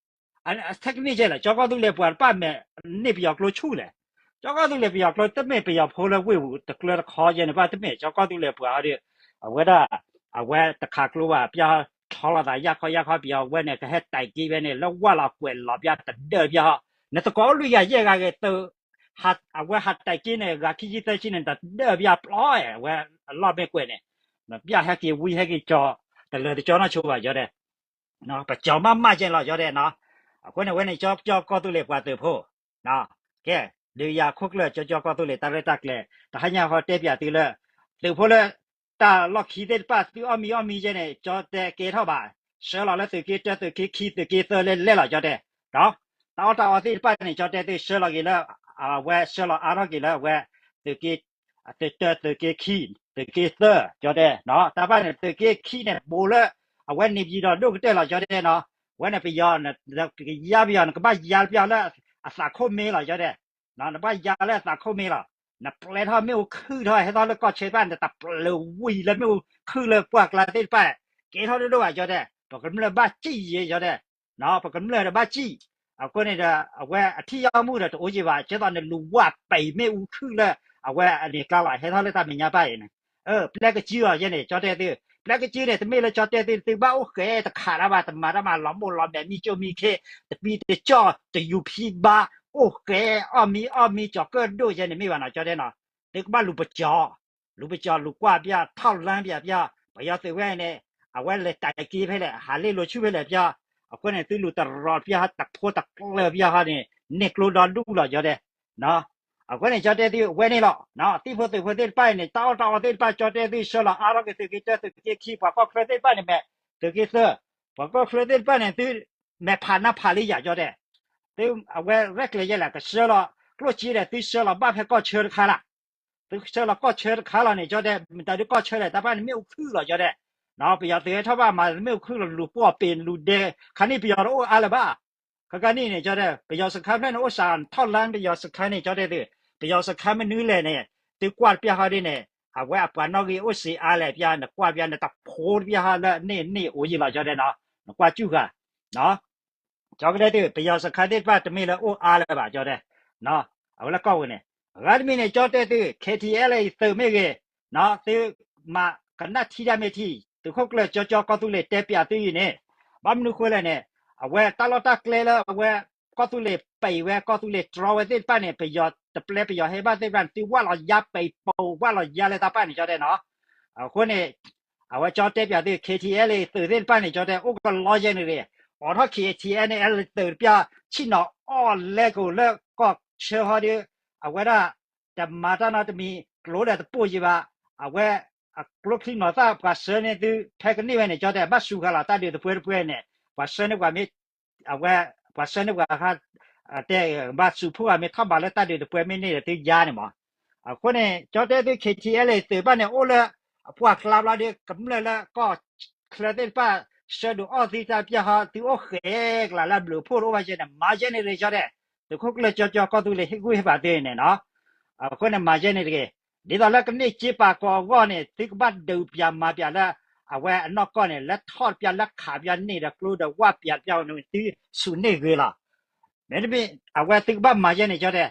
ထဲကနံၣ်ယဲလဲၣ် ကၠီကီၢ်သူလ့ၤပှၤတဖၣ်မဲာ် န့ၢ်ပယီၤကျိဆူၣ်လဲၣ်. ကၠီကီၢ်သူလ့ၤပယီၤကျိ တမ့ၢ်ပယီၤဖိလၢဝ့ၢ်ပူၤတကျၢတခီယဲန့ၣ်ဘၣ် တမ့ၢ်ကၠီကီၢ်သူလ့ၤပှၤဒီး အဝဲဒၣ် အဝဲတခးကျိဘၣ် ပျၢ်ထီလိာ်သး ယၢ်ခီယၢ်ခီ ပယီၤဝဲန့ၣ် ကဟဲတၢ်က့ဝဲန့ၣ် လၢဝၢ်လီၤကွဲးလီၤပျၢ်တဒၢပျၢ်ဟီ နသကိးအိၣ်လွံၢ်ဂၤယဲၢ်ဂၤဂ့ၤ သုး အဝဲဟးတၢ်က့န့ၣ် ဂၤခံဆံသၢဆံန့ၣ် တဒၢပျၢ်ပျီ အဝဲအလီၢ်မ့ၢ်ကွဲးန့ၣ် ပျၢ်ဟဲက့ၤဝံဟဲက့ၤကၠီ တလၢာ်တကၠီနီၢ်ဆိဘၣ် ကၠီတဲ ပကၠီမးမးကဲလီၤ ကၠီတဲနီၤ. အဃိန့ၣ် ဝဲန့ၣ်ကၠီကၠီကီၢ်သူလ့ၤပှၤသုးဖိ ကဲ ဒုးယၤခိၣ်ကျၢၢ် ကၠီကၠီကီၢ်သူလ့ၤ တၢ်ရဲၣ်တၢ်ကျဲၤ တဟါညါဃီတဲပၠးသုလၢ သုးဖိလၢ တၢ်လီၢ်ခံသ့ၣ်တဖၣ် သုအီၣ်မံအီၣ်မံယဲန့ၣ် ကၠီတဲကဲထီၣ်ဘၣ် ဆှၢလီၤလၢသုးက့တၢ သုးက့ခံ သုးက့သၢလၢလဲၣ်လီၤ ကၠီတဲ တၢ်အီၣ်တၢ်အီသ့ၣ်တဖၣ်န့ၣ် ကၠီတဲသုဆှၢလီၤက့ၤလၢ အဝဲဆှၢလီၤအါထီၣ်က့ၤလၢအဝဲ သုးက့ သုးတၢ သုးက့ခံ သုးက့သၢ ကၠီတဲ တၢ်ဖၣ်န့ၣ် သုးက့ခံန့ၣ် ဘူးလၢ အဝဲန့ၣ်ပယံၤဒီးဒိၣ်ကတၢၢ်လီၤ ကၠီတဲနီၤ. ဝဲန့ၣ်ပယီၤ ကယါပယီၤ နကဘၣ်ယါပျၢ်လၢအသးခိၣ်မ့ၢ်လီၤ ကၠီတဲ နဘၣ်ယါလၢအသးခိၣ်မ့ၢ်လီၤ. နပျဲထီၣ်မ့ၣ်အူခုၣ်ထီၣ် ဟဲထီၣ်လၢကီၢ်ဆၢတဖၣ်န့ၣ် တပျၢၤဝံၤလၢမ့ၣ်အူခုၣ်လၢပှၢ်ကျါသ့ၣ်တဖၣ် ကဲထီၣ်ဒိၣ်ဒိၣ်ဘၣ် ကၠီတဲ ပကမျၢၢ်ဘၣ်စံၣ်ယဲ ကၠီတဲ ပကမျၢၢ်တဘၣ်စံၣ် အဃိန့ၣ်ဒီး အဝဲအထံၣ်ယီမုၢ်ဒီးတအိၣ်ယံၤဘၣ် ကဲသိးနလူၤဝၣ်ပံာ်မ့ၣ်အူခုၣ်လၢ အဝဲအန့ၣ်ကျါလီၤ ဟဲထီၣ်လၢတၢ်မဲာ်ညါဘၣ်အံၤန့ၣ် ပျဲကစုအီၤယဲန့ၣ် ကၠီတဲသု ပျဲကစုန့ၣ် တမ့ၢ်လၢကၠီတဲသု သုဘၣ်အိၣ်ဃဲတခးတၢ်ဘၣ် တမၤတၢ်မၤလီၤမိၢ်လီၤမဲာ် မံကၠိမံခ့ တပံတကၠီၣ် တယူၤဖံဘါ အိၣ်ဃဲ အီၣ်မံအီၣ်မံ ကၠီၤကၢၣ်ဒိၣ်ယဲန့ၣ်မ့ၢ်ဘၣ်နီၤ ကၠီတဲနီၤ သုကဘၣ်လူၤပကၠီ လူၤပကၠီ လူၤကွၢ်ပျၢ် ထီၣ်လၢပျၢ်ပျၢ် ပယီၤသုးဝဲန့ၣ် အဝဲလဲၤတၢ်က့ဖဲလဲၣ် ဟးလ့ၣ်လိာ်ဆူၣ်ဖဲလဲၣ်ပျၢ် အဃိန့ၣ် သုလူၤတရီးပျၢ် တဖိတကျၢၢ်ပျၢ်ဟီန့ၣ် န့ၢ်ကျိဒီဒူၣ်လီၤ ကၠီတဲ အဃိန့ၣ် ကၠီတဲသုဝဲန့ၣ်လီၤ သံၣ်ဖိသုးဖိသ့ၣ်တဖၣ်အံၤန့ၣ် တၢ်အီၣ်တၢ်အီသ့ၣ်တဖၣ် ကၠီတဲသုဆှၢလီၤအါထီၣ်က့ၤ သုးက့တၢ သုးက့ခံ ပှၤကီၢ်ချၢသ့ၣ်တဖၣ်န့ၣ်မဲာ် သုးက့သၢ ပှၤကီၢ်ချၢသ့ၣ်တဖၣ်န့ၣ် သုမဲာ်ဖးနါဖးလံယၤ ကၠီတဲ သုအဝဲရဲၣ်ကျဲၤယဲလဲၣ် ကဆှၢလီၤ ကျိၣ်စ့ဒီး သုဆှၢလီၤဘၣ်ဖဲကီၢ်ဆၢတခါလၢ် သုဆှၢလီၤကီၢ်ဆၢတခါလီၤန့ၣ် ကၠီတဲ မတၤဒုးကီၢ်ဆၢလဲၣ် တၢ်ဖၣ်န့ၣ်မ့ၣ်အူခုၣ်လီၤ ကၠီတဲ ပယီၤသုးဟဲထီၣ်ဘၣ်မၤမ့ၣ်အူခုၣ်လီၤ လူၤပှီၢ်ပ့ၤလူၤဒဲ ခါနံၣ်ပယီၤတအိၣ်အါလၢၤဘၣ် ခါကနံၣ်န့ၣ် ကၠီတဲ ပယီၤစခါဖျၢၣ်န့ၣ် အိၣ်စးထီၣ်လၢပယီၤစခါန့ၣ် ကၠီတဲသု ပယီၤစခါမနုၤလဲၣ်န့ၣ် သုကွၢ်တပျၢ်ဟီဒ်န့ၣ် အဝဲအပှၤနီၣ်ဂံၢ်အိၣ်စ့အါလဲၣ်ပျၢ် နကွၢ်ပျၢ်နတဖိတပျၢ်ဟီလၢန့ၣ်န့ၣ်အိၣ်ယံၤလီၤ ကၠီတဲနီၤ နကွၢ်စူၣ်ဃာ် ကၠီကတဲသု ပယီၤစခါသ့ၣ်တဖၣ်တမ့ၢ်လၢအိၣ်အါလၢၤဘၣ် ကၠီတဲ အဝဲလၢကီၢ်ပူၤန့ၣ် အဂၤတမံၤန့ၣ် ကၠီတဲသု ခ့ထံအဲလ်အံၤ သုးမ့ၢ်ဂ့ၤ သုမၤကနၣ်ထံတၢ်မ့ၢ်ထံ သုးခိၣ်ကျၢၢ်ကၠီကၠီကီၢ်သူလ့ၤတဲပျးသုအံၤန့ၣ် ဘၣ်မနုၤဃိလဲၣ်န့ၣ် အဝဲတၢ်လီၢ်တၢ်ကျဲလၢအဝဲ ကီၢ်သူလ့ၤပံးဝဲ ကီၢ်သူလ့ၤတြီဝဲသ့ၣ်တဖၣ်န့ၣ် ပယီၤတပျဲပယီၤဟဲဘၣ်သ့ၣ်တဖၣ်န့ၣ် သုဝၣ်လီၤယါပံးပိာ် ဝၣ်လီၤယါလၢတၢ်ပၢ်န့ၣ် ကၠီတဲနီၤ အဃိန့ၣ် အဝဲကၠီတဲပျးသု ခ့ထံအဲလ်အံၤ သုးသ့ၣ်တဖၣ်န့ၣ် ကၠီတဲအိၣ်ကလီယဲၢ်န့ၣ်ရ့ၣ် အိးထီၣ် ခ့ထံအဲလ်အံၤ သုးတပျၢ် ဆ့ၣ်နီၤအီၣ်လဲကိာ်လၢကီၢ်ဆၢဟီဒီး အဝဲဒၣ် တမၤတၢ်နီတမံၤ ကျိဒီးတပိၢ်ယံၤဘၣ် အဝဲ အကျိချံနီၤသၣ် ပှၤဆှၢန့ၢ်သုထဲကနံၣ်ဝဲန့ၣ် ကၠီတဲ ဘၣ်စူၤဃာ်လီၤ တၢ်ဒုးတပှဲၤတပှဲၤန့ၣ် ပှၤဆှၢန့ၢ်ပှၤမ့ၢ် အဝဲ ပှၤဆှၢန့ၢ်ပှၤ တဲ ဘၣ်စူၤဖှိၣ်ဂၤမ့ၢ်ထီၣ်ဘးလၢတၢ်ဒုးတပှဲၤမ့ၢ်န့ၢ်ဒီးသုယါန့ၣ်မး အဃိန့ၣ် ကၠီတဲသု ခ့ထံအဲလ်အံၤ သုးတဖၣ်န့ၣ် အိၣ်လၢအပှၢ်ကျါဘျီဒီး ကမျၢၢ်လၢကီၢ် ပှၤချၢသ့ၣ်တဖၣ် ဆှၢဒုးအီၣ်သုတၢ်ပျၢ်ဟီ သုအိၣ်ဃဲၤကလးလၢအဘျုးအဖှိၣ်တအိၣ်ဘၣ်ယဲန့ၣ် မၤယဲန့ၣ်တဂ့ၤ ကၠီတဲ, သုးခိၣ်ကျၢၢ်ကၠီကၠီကီၢ်သူလ့ၤဟ့ၣ်ကူၣ်ဟ့ၣ်ဖးသုန့ၣ်နီၤ, အဃိန့ၣ် မၤယဲန့ၣ်တဂ့ၤ, ဒ်သိးလၢကန့ၢ်စ့ပာ်ကီၤအဂီၢ်န့ၣ် သုကဘၣ်ဒုးပၠးမၤပၠးလၢ အဝဲအနီၢ်ကီၢ်န့ၣ် လၢထီၣ်ပၠးလၢခးပၠးန့ၣ်ဒီးကျိဒီးဝၣ်ပၠးပၠးန့ၣ် သုစူၢ်န့ၢ်ဂ့ၤလီၤ. မ့တမ့ၢ် အဝဲသုကဘၣ်မၤယဲန့ၣ် ကၠီတဲ,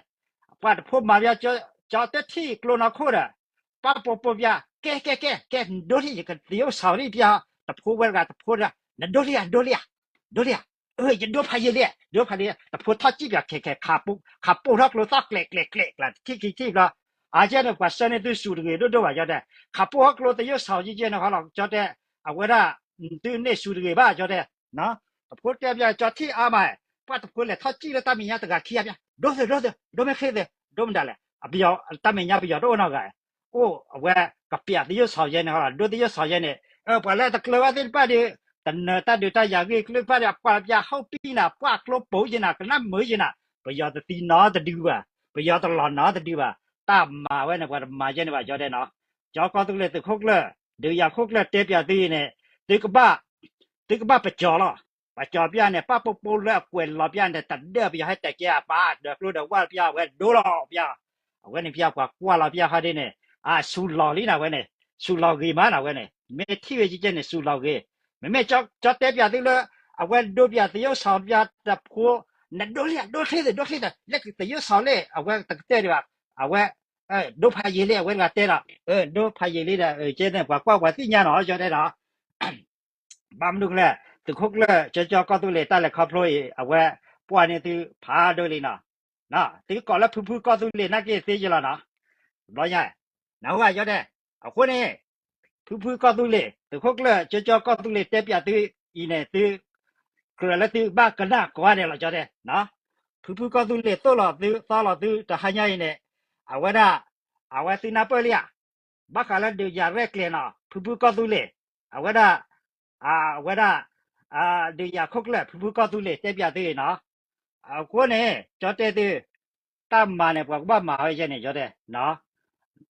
ပှၤတဖိမၤပၠး ကၠီတဲထံၣ်ကျိနီၢ်ခိၣ်ဒီး ပၣ်ပိာ်ပိာ်ပၠး ကဲ ကဲ ကဲ ကဲ နဒိလံ ယကသ့အိၣ်ဆီၤလံ ပၠး တဖိဝဲတဂၤ တဖိတဂၤ နဒိလံဧါ ဒိလံဧါ ဒိလံဧါ, အၢ ယဒိဖးယံာ်လံ ဒိဖးလံ တဖိထီၣ်စံၣ်ပၠး ခဲ ခဲ ခးပိာ်ထီၣ်ကျိသီၣ်ကျဲးကျဲးကျဲးကျဲး ထံၣ်ခံထံၣ်ဘျီ, အါကဲန့ၣ် ပှၤဆှၢန့ၢ်သုစူၢ်တဂ့ၤဒိၣ်ဒိၣ်ဘၣ် ကၠီတဲ, ခးပိာ်ထီၣ်ကျိသယိၣ်ဆီၤယဲန့ၣ်ဟီလီၤ ကၠီတဲ, အဝဲဒၣ် သုန့ၢ်စူၢ်တဂ့ၤဘၣ် ကၠီတဲ တဖိတဲပၠး ကၠီထံၣ်အါမး, ပှၤတဖိလဲၤထီၣ်စံၣ်လၢတၢ်မဲာ်ညါတဂၤခံဂၤပၠး ဒိသု ဒိသု ဒိမ့ၢ်ချ့သု ဒိမ့ၢ်ဒၣ်လဲာ် အပယီၤတၢ်မဲာ်ညါပယီၤတအိၣ်နီတဂၤ, အိၣ်အဝဲကပျးသယိၣ်ဆီၤယဲန့ၣ်ဟီလီၤ ဒိသယိၣ်ဆီၤယဲန့ၣ်, ပှၤလၢတကျၢၤဘၣ်သ့ၣ်တဖၣ်ဒီး တနၢၤတၢ်ဒုးတၢ်ယၤဂ့ၢ်ကျိၤတဖၣ်ဒီး ပှၤပၠးဟီၣ်ပံၣ်နၤ ပှၤကျိပိာ်ယဲနၤ ကနၣ်မုာ်ယဲနၤ, ပယီၤတသံနီတဒုဘၣ်, ပယီၤတလီၤနီတဒုဘၣ်, တၢ်မၤဝဲန့ၣ် ပှၤတမၤယဲန့ၣ်ဘၣ် ကၠီတဲနီၤ, ကၠီကီၢ်သူလ့ၤသုးခိၣ်ကျၢၢ် ဒုးယၤခိၣ်ကျၢၢ်တဲပၠးသုအံၤန့ၣ်, သုကဘၣ် သုကဘၣ်ပကၠီၤလီၤ, ပကၠီၤပၠးန့ၣ် ပၣ်ပိာ်ပိာ်လၢအကွဲးလီၤပၠးန့ၣ် တဒၢပယီၤဟဲတဲာ်ကဲအပၢ် ဒၢးကျိဒီးဝၣ်ပၠး အဝဲဒိလီၤပၠး, အဝဲန့ၣ်ပၠးပှၤကွၢ်လီၤပၠးဟီဒ်န့ၣ်, အစူၤလီၤလံနၤဝဲန့ၣ်, စူၤလီၤဂ့ၤမးနၤဝဲန့ၣ် မ့ၢ်ထံၣ်ဝဲကဲကဲန့ၣ် စူၤလီၤဂ့ၤ, မ့မ့ၢ်ကၠီတဲပၠးသုလၢ အဝဲဒိပၠးသယိၣ်ဆီၤပၠးတဖိ, နဒိလံ ဒိချ့သ့ ဒိချ့သ့ လၢသယိၣ်ဆီၤလံ အဝဲတကတၢၢ်ဒံးဘၣ်, အဝဲ ဒိဖးယံာ်လံ အဝဲတဂၤတဲဒီး ဒိဖးယံာ်လံဒီး ကဲန့ၣ် ပှၤကွၢ်ပှၤသ့ၣ်ညါနီၤ ကၠီတဲဒီး ဘၣ်မနုၤလဲၣ် သုးခိၣ်ကျၢၢ် ကၠီကၠီကီၢ်သူလ့ၤ တၢ်လဲၤခီဖျိအံၤ အဝဲပှၢ်န့ၢ်သုဖးဒိၣ်လံနီၤ, သုကိးလၢဖုဖုကီၢ်သူလ့ၤ နာ်က့သ့ယလီၤနီၤ, ဘျီညါ, နၢ်ဟူဧါ ကၠီတဲ, အဃိန့ၣ် ဖုဖုကီၢ်သူလ့ၤ သုးခိၣ်ကျၢၢ် ကၠီကၠီကီၢ်သူလ့ၤ တဲပၠးသုအံၤန့ၣ် သု ကြၢးလၢသုဘၣ်ကနၣ်ကိးဂၤဒဲးလီၤ ကၠီတဲ, ဖုဖုကီၢ်သူလ့ၤ သိၣ်လီၤသု သီလီၤသု တဟါညါအံၤန့ၣ်, အဝဲဒၣ် အဝဲသုနၢ်ပၢၢ်လံဧါ, ဘၣ်ဃးလၢဒုးယၤရဲၣ်ကျဲၤနီၤ ဖုဖုကီၢ်သူလ့ၤ, အဝဲဒၣ် အဝဲဒၣ် ဒုးယၤခိၣ်ကျၢၢ် ဖုဖုကီၢ်သူလ့ၤ တဲပၠးသုအံၤနီၤ, အဃိန့ၣ် ကၠီတဲသု တၢ်မၤန့ၣ် ပှၤကဘၣ်မၤဝဲယဲန့ၣ် ကၠီတဲ,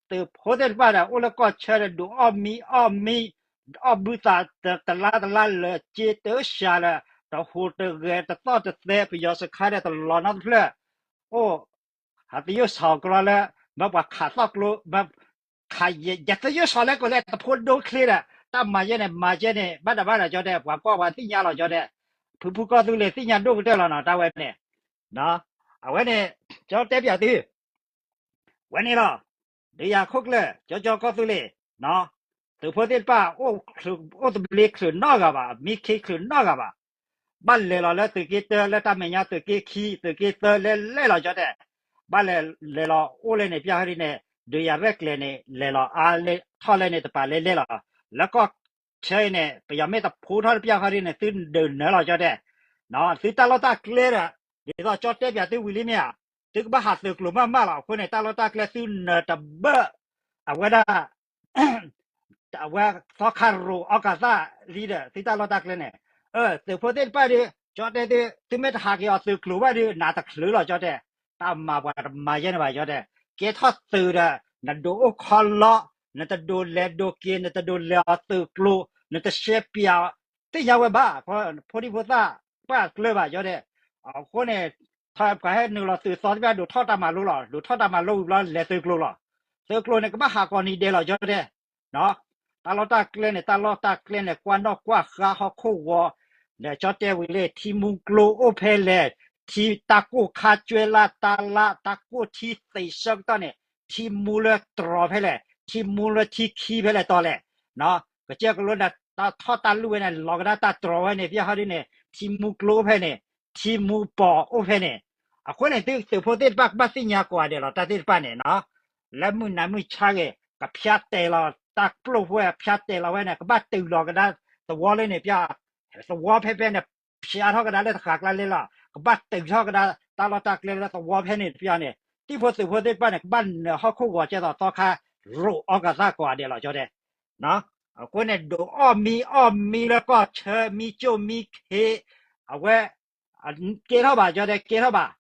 သုးဖိသ့ၣ်တဖၣ်ဒီး အိၣ်လၢကီၢ်ဆၢဒီး ဒုးအီၣ်မံအီၣ်မံ, အီၣ်ဘုသးတလါတလါလၢာ် စ့တၢၡးလၢာ် တဟူးတဂဲၤ တသီၣ်တသဲ ပယီၤစခါဒီးတလီၤနီတဖျၢၣ်, အိၣ် ဟးသယိၣ်ဆီၤကရီလၢ မ့ၢ်ပှၤခးသီၣ်ကျိ မ့ၢ်ခးယဲ ယသယိၣ်ဆီၤလၢကိးလဲၣ် တဖိဒိချ့ဒီး တၢ်မၤယဲန့ၣ် မၤယဲန့ၣ် ဘၣ်ဒၣ်ဘၣ်ဒၣ် ကၠီတဲ ပှၤကွၢ်ပှၤသ့ၣ်ညါလီၤ ကၠီတဲ, ဖုဖုကီၢ်သူလ့ၤ သ့ၣ်ညါဒိၣ်ကတၢၢ်လီၤနီၤ တၢ်ဝဲန့ၣ်, အဝဲန့ၣ် ကၠီတဲပၠးသု ဝဲန့ၣ်လီၤ, ဒုးယၤခိၣ်ကျၢၢ် ကၠီကၠီကီၢ်သူလ့ၤ, သုးဖိသ့ၣ်တဖၣ် အိၣ်သဘျ့ချုးနီတဂၤဘၣ်, မံခ့ချုးနီတဂၤဘၣ်, ဘၣ်လဲၤလီၤလၢသုးက့တၢ လၢတၢ်မဲာ်ညါသုးက့ခံ သုးက့သၢ လဲၤလဲၤလီၤ ကၠီတဲ, ဘၣ်လဲၤလဲၤလီၤအိၣ်လဲၣ်န့ၣ် ပၠးဟီဒ်န့ၣ် ဒုးယၤရဲၣ်ကျဲၤန့ၣ် လဲၤလီၤအါလဲၣ်ထီၣ်လဲၣ်န့ၣ် တပာ်လဲၤလဲၤလီၤ, လၢကီၢ်ဆၢအံၤန့ၣ် ပယီၤမ့ၢ်တဖိထီၣ်တပၠးဟီဒ်န့ၣ် သုဒုးနၢလီၤ ကၠီတဲ, သုတၢ်လီၢ်တၢ်ကျဲဒီး ဒ်သိးကၠီတဲပၠးသုဝံၤလံမ့ၢ်ဧါ, သုကဘၣ်ဟးသုးကျိၤမးမးလီၤ, အဃိန့ၣ် တၢ်လီၢ်တၢ်ကျဲသုနၢတဘၢၣ်, အဝဲဒၣ် အဝဲသီခါရိၤအီကၤသၣ်လံဒီး သုတၢ်လီၢ်တၢ်ကျဲန့ၣ်, သုးဖိသ့ၣ်တဖၣ်ဒီး ကၠီတဲသု သုမ့ၢ်တဟးက့ၤအီၤသုးကျိၤဘၣ်ဒီး နးတချုးလီၤ ကၠီတဲ, တၢ်မၤပှၤတမၤယဲန့ၣ်ဘၣ် ကၠီတဲ, ကဲထီၣ်သုးဒီး နဒိးအိၣ်ခီလီ နတဒိးလဲၤဒိးက့ၤ နတဒိးလဲၤအီၤသုးကျိၤ နတရှဲပၠး သ့ၣ်ညါဝဲဘၣ်, ဖိဒံဖိသၣ် ပှၢ်ကျၢၤဘၣ် ကၠီတဲ, အဃိန့ၣ် ပှၤဟဲနုာ်လီၤသုးသီတဖၣ် ဒိးထီၣ်တၢ်မၤလိလီၤ, ဒိးထီၣ်တၢ်မၤလိဝံၤဘျီ လဲၤသုးကျိၤလီၤ, သုးကျိၤန့ၣ် ကဘၣ်ဟးကိးနံၤဒဲးလီၤ ကၠီတဲ, တၢ်လီၢ်တၢ်ကျဲန့ၣ် တၢ်လီၢ်တၢ်ကျဲန့ၣ် ကွၢ်နီၣ်ကွၢ်ဃါဟီၣ်ခိၣ်ဂီၤ, ဒီးကၠီတဲဝံၤလံ ထံမူကျိအိၣ်ဖဲလဲၣ်, ထံတၢ်ကိၢ်ခါကွဲလၢ်တၢ်လၢ် တၢ်ကိၢ်ထံသံးဆၢကတီၢ်န့ၣ် ထံမူလၢတြီၤဖဲလဲၣ်, ထံမူလၢထံခံဖဲလဲၣ်တီၤလဲၣ်, ကစၢၢ်ကလိဒီး တၢ်ထီၣ်တၢ်လူၢ်ဝဲန့ၣ် လီၤကဒါတၢ်တြီၤဝဲန့ၣ် ပၠးဟီဒ်န့ၣ် ထံမူကျိအိၣ်ဖဲန့ၣ်, ထံမူပီၤအိၣ်ဖဲန့ၣ်, အဃိန့ၣ် သုးဖိသ့ၣ်တဖၣ်ကဘၣ်သ့ၣ်ညါကိးဂၤဒဲးလီၤ တၢ်သ့ၣ်တဖၣ်န့ၣ်နီၤ, လၢမုၢ်နၤမုၢ်ဆါဂ့ၤ ကဖၠါတဲာ်လီၤ တၢ်ပျိၢ်ဖိဝဲ ဖၠါတဲာ်လီၤဝဲန့ၣ် ကဘၣ်တုၤလီၤကဒါသဝီလၢန့ၣ် ပၠး သဝီဖဲဖဲန့ၣ် ဖၠါထီၣ်ကဒါလၢတဃာ်ကျါလဲလီၤ, ကဘၣ်တုၤထီၣ်ကဒါတၢ်လီၢ်တၢ်ကျဲလၢသဝီဖဲန့ၣ် ပၠးန့ၣ် တံၤဖိသုးဖိသ့ၣ်တဖၣ်န့ၣ် ကဘၣ်နၢၤဟီၣ်ခိၣ်ဂီၤကဲသိးသီခါ ရိၤအီကၤသၣ်ကိးဂၤဒဲးလီၤ ကၠီတဲ, အဃိန့ၣ် ဒိးအီၣ်မံအီၣ်မံလၢကီၢ်ဆၢ မံကၠိၣ်မံခ့ အဝဲ ကဲထီၣ်ဘၣ် ကၠီတဲ ကဲထီၣ်ဘၣ်,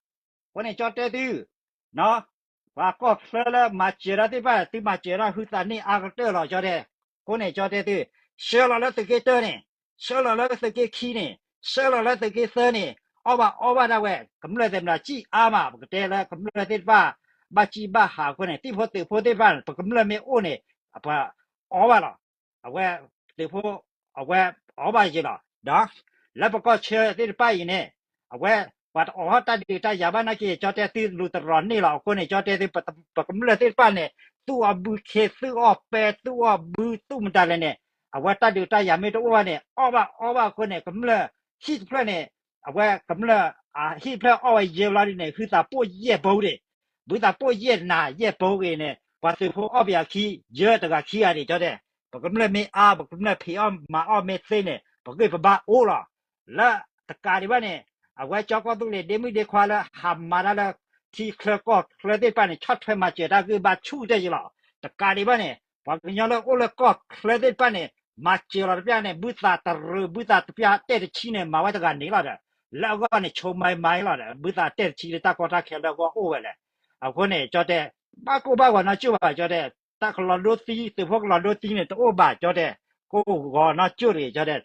အဃိန့ၣ် ကၠီတဲသု ပှၤကီၢ်ချၢလၢမၤစၢၤတၢ်သ့ၣ်တဖၣ် သုမၤစၢၤတၢ်ဟုသးန့ၢ်အါကတၢၢ်လီၤ ကၠီတဲ, အဃိန့ၣ် ကၠီတဲသု ဆှၢလီၤလၢသုးက့တၢန့ၣ်, ဆှၢလီၤလၢသုးက့ခံန့ၣ်, ဆှၢလီၤလၢသုးက့သၢန့ၣ်, အီၣ်ဘၣ်အီဘၣ်ဒၣ်ဝဲ, ကမျၢၢ်သ့ၣ်မတၤစံၣ်အါမး ပကတဲလၢကမျၢၢ်သ့ၣ်တဖၣ် ဘၣ်စံၣ်ဘၣ်ဟးအဃိန့ၣ် သံၣ်ဖိသုးဖိသ့ၣ်တဖၣ် ပကမျၢၢ်မ့ၢ်အိၣ်န့ၣ် ပှၤအီဘၣ်လီၤ. အဝဲသုးဖိ အဝဲအီဘၣ်ယံာ်လီၤ. ဒီး လၢပကီၢ်ဆၢသ့ၣ်တဖၣ်အံၤန့ၣ် အဝဲ ပှၤတအီၣ်တၢ်ဒုးတၢ်ယၤဘၣ်နာ်က့ ကၠီတဲသုလူၤတရီၤန့ၢ်လီၤ. အဃိန့ၣ် ကၠီတဲသု ပကမျၢၢ်သ့ၣ်တဖၣ်န့ၣ် သူၣ်အီၣ်ဘုခ့ သူၣ်အီၣ်ပဲ သူၣ်အီၣ်ဘု သူၣ်မတၤလဲၣ်န့ၣ် အဝဲတၢ်ဒုးတၢ်ယၤမ့ၢ်တအိၣ်ဘၣ်န့ၣ် အီၣ်ဘၣ်အီဘၣ်အဃိန့ၣ် ကမျၢၢ်ဟံၣ်တဖျၢၣ်န့ၣ် အဝဲကမျၢၢ် ဟံၣ်တဖျၢၣ်အီၣ်ဝဲယဲၢ်ဘျီဒ်န့ၣ် ဟုသးပိၢ်ယဲၢ်ဘိဒၣ်, ဘုသးပိၢ်ယဲၢ်နၤယဲၢ်ဘိဂ့ၤန့ၣ် ပှၤသုးဖိအီၣ်ပယၤခံ ယဲၢ်တဂၤခံဂၤဒၣ် ကၠီတဲ, ပကမျၢၢ်မ့ၢ်အါ ပကမျၢၢ်ဖံးအီၣ်မၤအီၣ်မ့ၢ်သ့န့ၣ် ပဂ့ၢ်ပဘါအိၣ်လီၤ. လၢတကးဒံးဘၣ်န့ၣ် အဝဲကၠီကီၢ်သူလ့ၤ ဒ့မုၣ်ဒ့ခွါလၢဟးမၤတၢ်လၢ ထံချၢကီၢ်ချၢသ့ၣ်တဖၣ်န့ၣ် ဆီၣ်ထွဲမၤစၢၤတၢ်ဂ့ၢ်ဘါဆူၣ်တဲာ်ယံလီၤ. တကးဒံးဘၣ်န့ၣ် ပှၤကညီလၢအိၣ်လၢကီၢ်ချၢသ့ၣ်တဖၣ်န့ၣ် မၤစၢၤလီၤတပျၢ်န့ၣ် ဘုသးတရၢ ဘုသးတပျၢ်တဲတဆံန့ၣ် မၤဝဲတဂၤန့ၣ်လီၤဒီး လၢအဂီၢ်န့ၣ် ဆိမၤမၤလီၤဒီး ဘုသးတဲတဆံလၢတၢ်ကီတၢ်ခဲလၢအဂီၢ်အိၣ်ဝဲလဲၣ်. အဃိန့ၣ် ကၠီတဲ ဘၣ်ကိၢ်ဘၣ်ဂီၤနီတကၠိၢ်ဘၣ် ကၠီတဲ, တၢ်ကလီၤဒိသံ သုးဖိကလီၤဒိသံန့ၣ် တအိၣ်ဘၣ် ကၠီတဲ, ကိၢ်ဂီၤနီတကၠိၢ်တဂ့ၤ ကၠီတဲ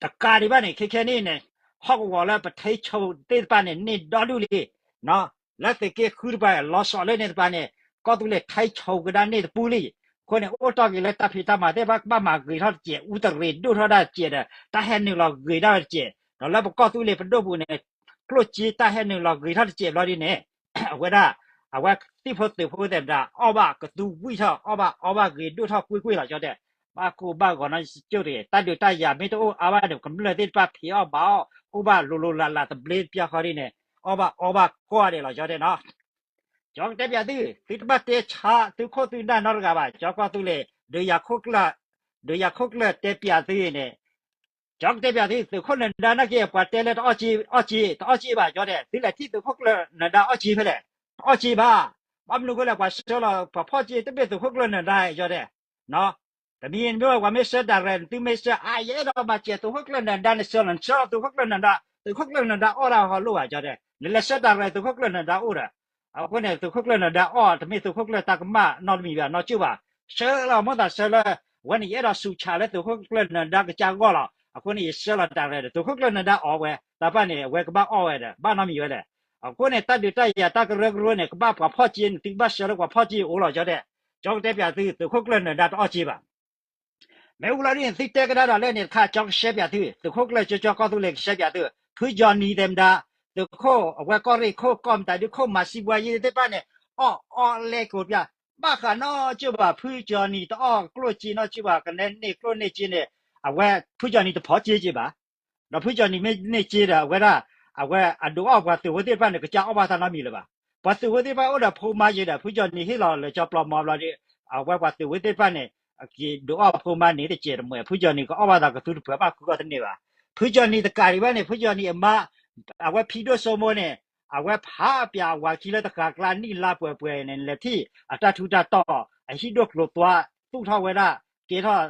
တကးဒံးဘၣ်န့ၣ် ခဲခဲနံၣ်န့ၣ် ဟီၣ်ကဝီၤလၢပထံဆိသ့ၣ်တဖၣ်န့ၣ် န့ၢ်ဒီဒူၣ်လံ, လၢသုးက့ဃုတပၤ လီၤဆီးလၢန့ၣ်တပၤန့ၣ် ကီၢ်သူလ့ၤထံဆိကဒါန့ၢ်တပူၤလံ. အဃိန့ၣ် အိၣ်တ့ၢ်က့ၤလၢတၢ်ဖံးတၢ်မၤသ့ၣ်တဖၣ် ကဘၣ်မၤဂ့ၤထီၣ်တစဲး အူတရံးဒိၣ်ထီၣ်ဒၣ်တစဲးဒီး တၢ်ဟဲနုာ်လီၤဂ့ၤဒၣ်ဝဲတစဲး, ဒီးလၢပကီၢ်သူလ့ၤပဒိၣ်ပူၤန့ၣ် ကျိၣ်စ့တၢ်ဟဲနုာ်လီၤဂ့ၤထီၣ်တစဲးဘျီဒ်န့ၣ် အဝဲဒၣ် အဝဲသံၣ်ဖိသုးဖိသ့ၣ်မတၤ အီၣ်ဘၣ်ကသူဝံၣ်ထီၣ် အီၣ်ဘၣ်အီဘၣ်ဂ့ၤဒိၣ်ထီၣ်ကွ့ၢ်ကွ့ၢ်လီၤ ကၠီတဲ, ဘၣ်ကိၢ်ဘၣ်ဂီၤနီတကၠိၢ်တဂ့ၤ တၢ်ဒုးတၢ်ယၤမ့ၢ်တအိၣ်အါဘၣ်န့ၣ် ကမျၢၢ်သ့ၣ်တဖၣ်ဖံးအီၣ်မၤအီၣ် အိၣ်ဘၣ်လိၤလိၤလးလးသဘျ့တပျၢ်ဃီဒ်န့ၣ် အီၣ်ဘၣ်အီဘၣ်ကိးဂၤဒဲးလီၤ ကၠီတဲနီၤ. ကၠီကတဲပၠးသု, သုတဘၣ်တဲဆါသုခိၣ်သုနၢ်နီတဂၤဘၣ် ကၠီကီၢ်သူလ့ၤ ဒုးယၤခိၣ်ကျၢၢ်, ဒုးယၤခိၣ်ကျၢၢ်တဲပၠးသုန့ၣ် ကၠီကတဲပၠးသု သုးခိၣ်နၢၤဒါနာ်က့ ပှၤတဲလၢတအီၣ်က့ အီၣ်က့ တအီၣ်က့ဘၣ် ကၠီတဲ, သုလဲၤထံၣ်သုးခိၣ်ကျၢၢ်နၢၤဒါအီၣ်က့ဖဲလဲၣ်, တအီၣ်က့ဘၣ်. ဘၣ်မနုၤအဃိလဲၣ် ပှၤဆှၢလီၤပှၤဖီၣ်က့တဘ့ၣ်သုးခိၣ်ကျၢၢ်နၢၤဒါ ကၠီတဲ တမံၤမ့ၢ်ဝဲ ပှၤမ့ၢ်ဆှၢ direct သုမ့ၢ်ဆှၢ အါ ယအဲၣ်ဒိးမၤစၢၤသုးခိၣ်ကျၢၢ်နၢၤဒါန့ၣ် ဆှၢလီၤ နဆှၢလီၤသုးခိၣ်ကျၢၢ်နၢၤဒါ, သုးခိၣ်ကျၢၢ်နၢၤဒါအီၣ်ဒၣ်ဟီလိၣ်ဘၣ် ကၠီတဲ, နလဲၤဆှၢ direct သုးခိၣ်ကျၢၢ်နၢၤဒါအိၣ်ဒီး အဃိန့ၣ် သုးခိၣ်ကျၢၢ်နၢၤဒါအီၣ် တမ့ၢ်သုးခိၣ်ကျၢၢ်တၢ်ကမၣ်နီတမံၤဘၣ် နီကၠိၢ်ဘၣ်. ဆှၢလီၤမိၣ်သးဆှၢလၢ ဝဲန့ၣ်ယအဲၣ်ဒိးဆူးဆါလၢသုးခိၣ်ကျၢၢ်နၢၤဒါကစၢ်ဂီၢ်လီၤ. အဃိန့ၣ် ယဆှၢလီၤ direct ဒီး သုးခိၣ်ကျၢၢ်နၢၤဒါအီၣ်ဝဲ တၢ်ပၢ်န့ၣ် အဝဲကဘၣ်အီၣ်ဝဲဒီး ဘၣ်နီတမံၤဝဲလဲၣ်. အဃိန့ၣ် တၢ်ဒုးတၢ်ယၤတၢ်ကရၢကရိန့ၣ် ကဘၣ်ပှၤဖီၣ်က့န့ၣ် သုကဘၣ်ဆှၢလၢပှၤဖီၣ်က့အိၣ်လီၤ ကၠီတဲ. ကၠီကတဲပၠးသု သုးခိၣ်ကျၢၢ်နၢၤဒါတအီၣ်က့ဘၣ် မ့ၢ်ဝံၤလီၤဒ်န့ၣ် သုတဲကဒါဒီးလၢန့ၣ်တခါ ကၠီကရှဲပၠးသု, သုးခိၣ်ကျၢၢ်ကၠီကၠီကီၢ်သူလ့ၤကရှဲပၠးသု, ဖုကၠီနံၤသ့ၣ်မတၤ, သုးခိၣ်အဝဲကီၢ်ရ့ၣ်ခိၣ်ကီၢ်မတၤဒုခိၣ်မၤစံးပှၤယ့သ့ၣ်တဖၣ်န့ၣ် အီၣ်အီၣ်လဲကိးပၠး, ဘၣ်ဃးနီကၠိၢ်ဘၣ် ဖုကၠီနံၤတအီၣ်ကျိၣ်စ့နီကၠိၢ်ဘၣ် ကနဲန့ၢ်ကျိၣ်န့ၢ်စ့န့ၣ်, အဝဲဖုကၠီနံၤတဖီၣ်က့က့ဘၣ် ဒီးဖုကၠီနံၤမ့ၢ်န့ၢ်စ့ဒီး အဝဲဒၣ် အဝဲအဒုးအီၣ်ပှၤသုးဖိသ့ၣ်တဖၣ်န့ၣ် ကစၢ်အီၣ်ဘၣ်သးနီတမံၤလၢၤဘၣ်. ပှၤသုးဖိသ့ၣ်တဖၣ်အိၣ်ဒီးဖိမါယံၤဒီး ဖုကၠီနံၤဟ့ၣ်လီၤလၢကၠီပျီမီဘျီဒီး အဝဲပှၤသုးဖိသ့ၣ်တဖၣ်န့ၣ် က့ၤဒုးအီၣ်ဖိမါန့ၣ်တစဲးတမှဲၤ ဖုကၠီနံၤကအီၣ်ဘၣ်သးကသူတပှဲၤဘၣ်ခုကီၢ်တန့ၢ်ဘၣ်. ဖုကၠီနံၤတကးဒံးဘၣ်န့ၣ် ဖုကၠီနံၤအမါ အဝဲဖံဒိၣ်စိမိၢ်န့ၣ် အဝဲဖးပၠးအဝၤခံလၢတဃာ်ကျါနံၣ်လါပှဲၤပှဲၤန့ၣ် လဲၤထံၣ်အတၢ်ထူးတၢ်တီၤ အဟံၣ်ဒိၣ်ကျိၤသွါ သူၣ်ထီၣ်ဝဲဒၣ် ကဲထီၣ်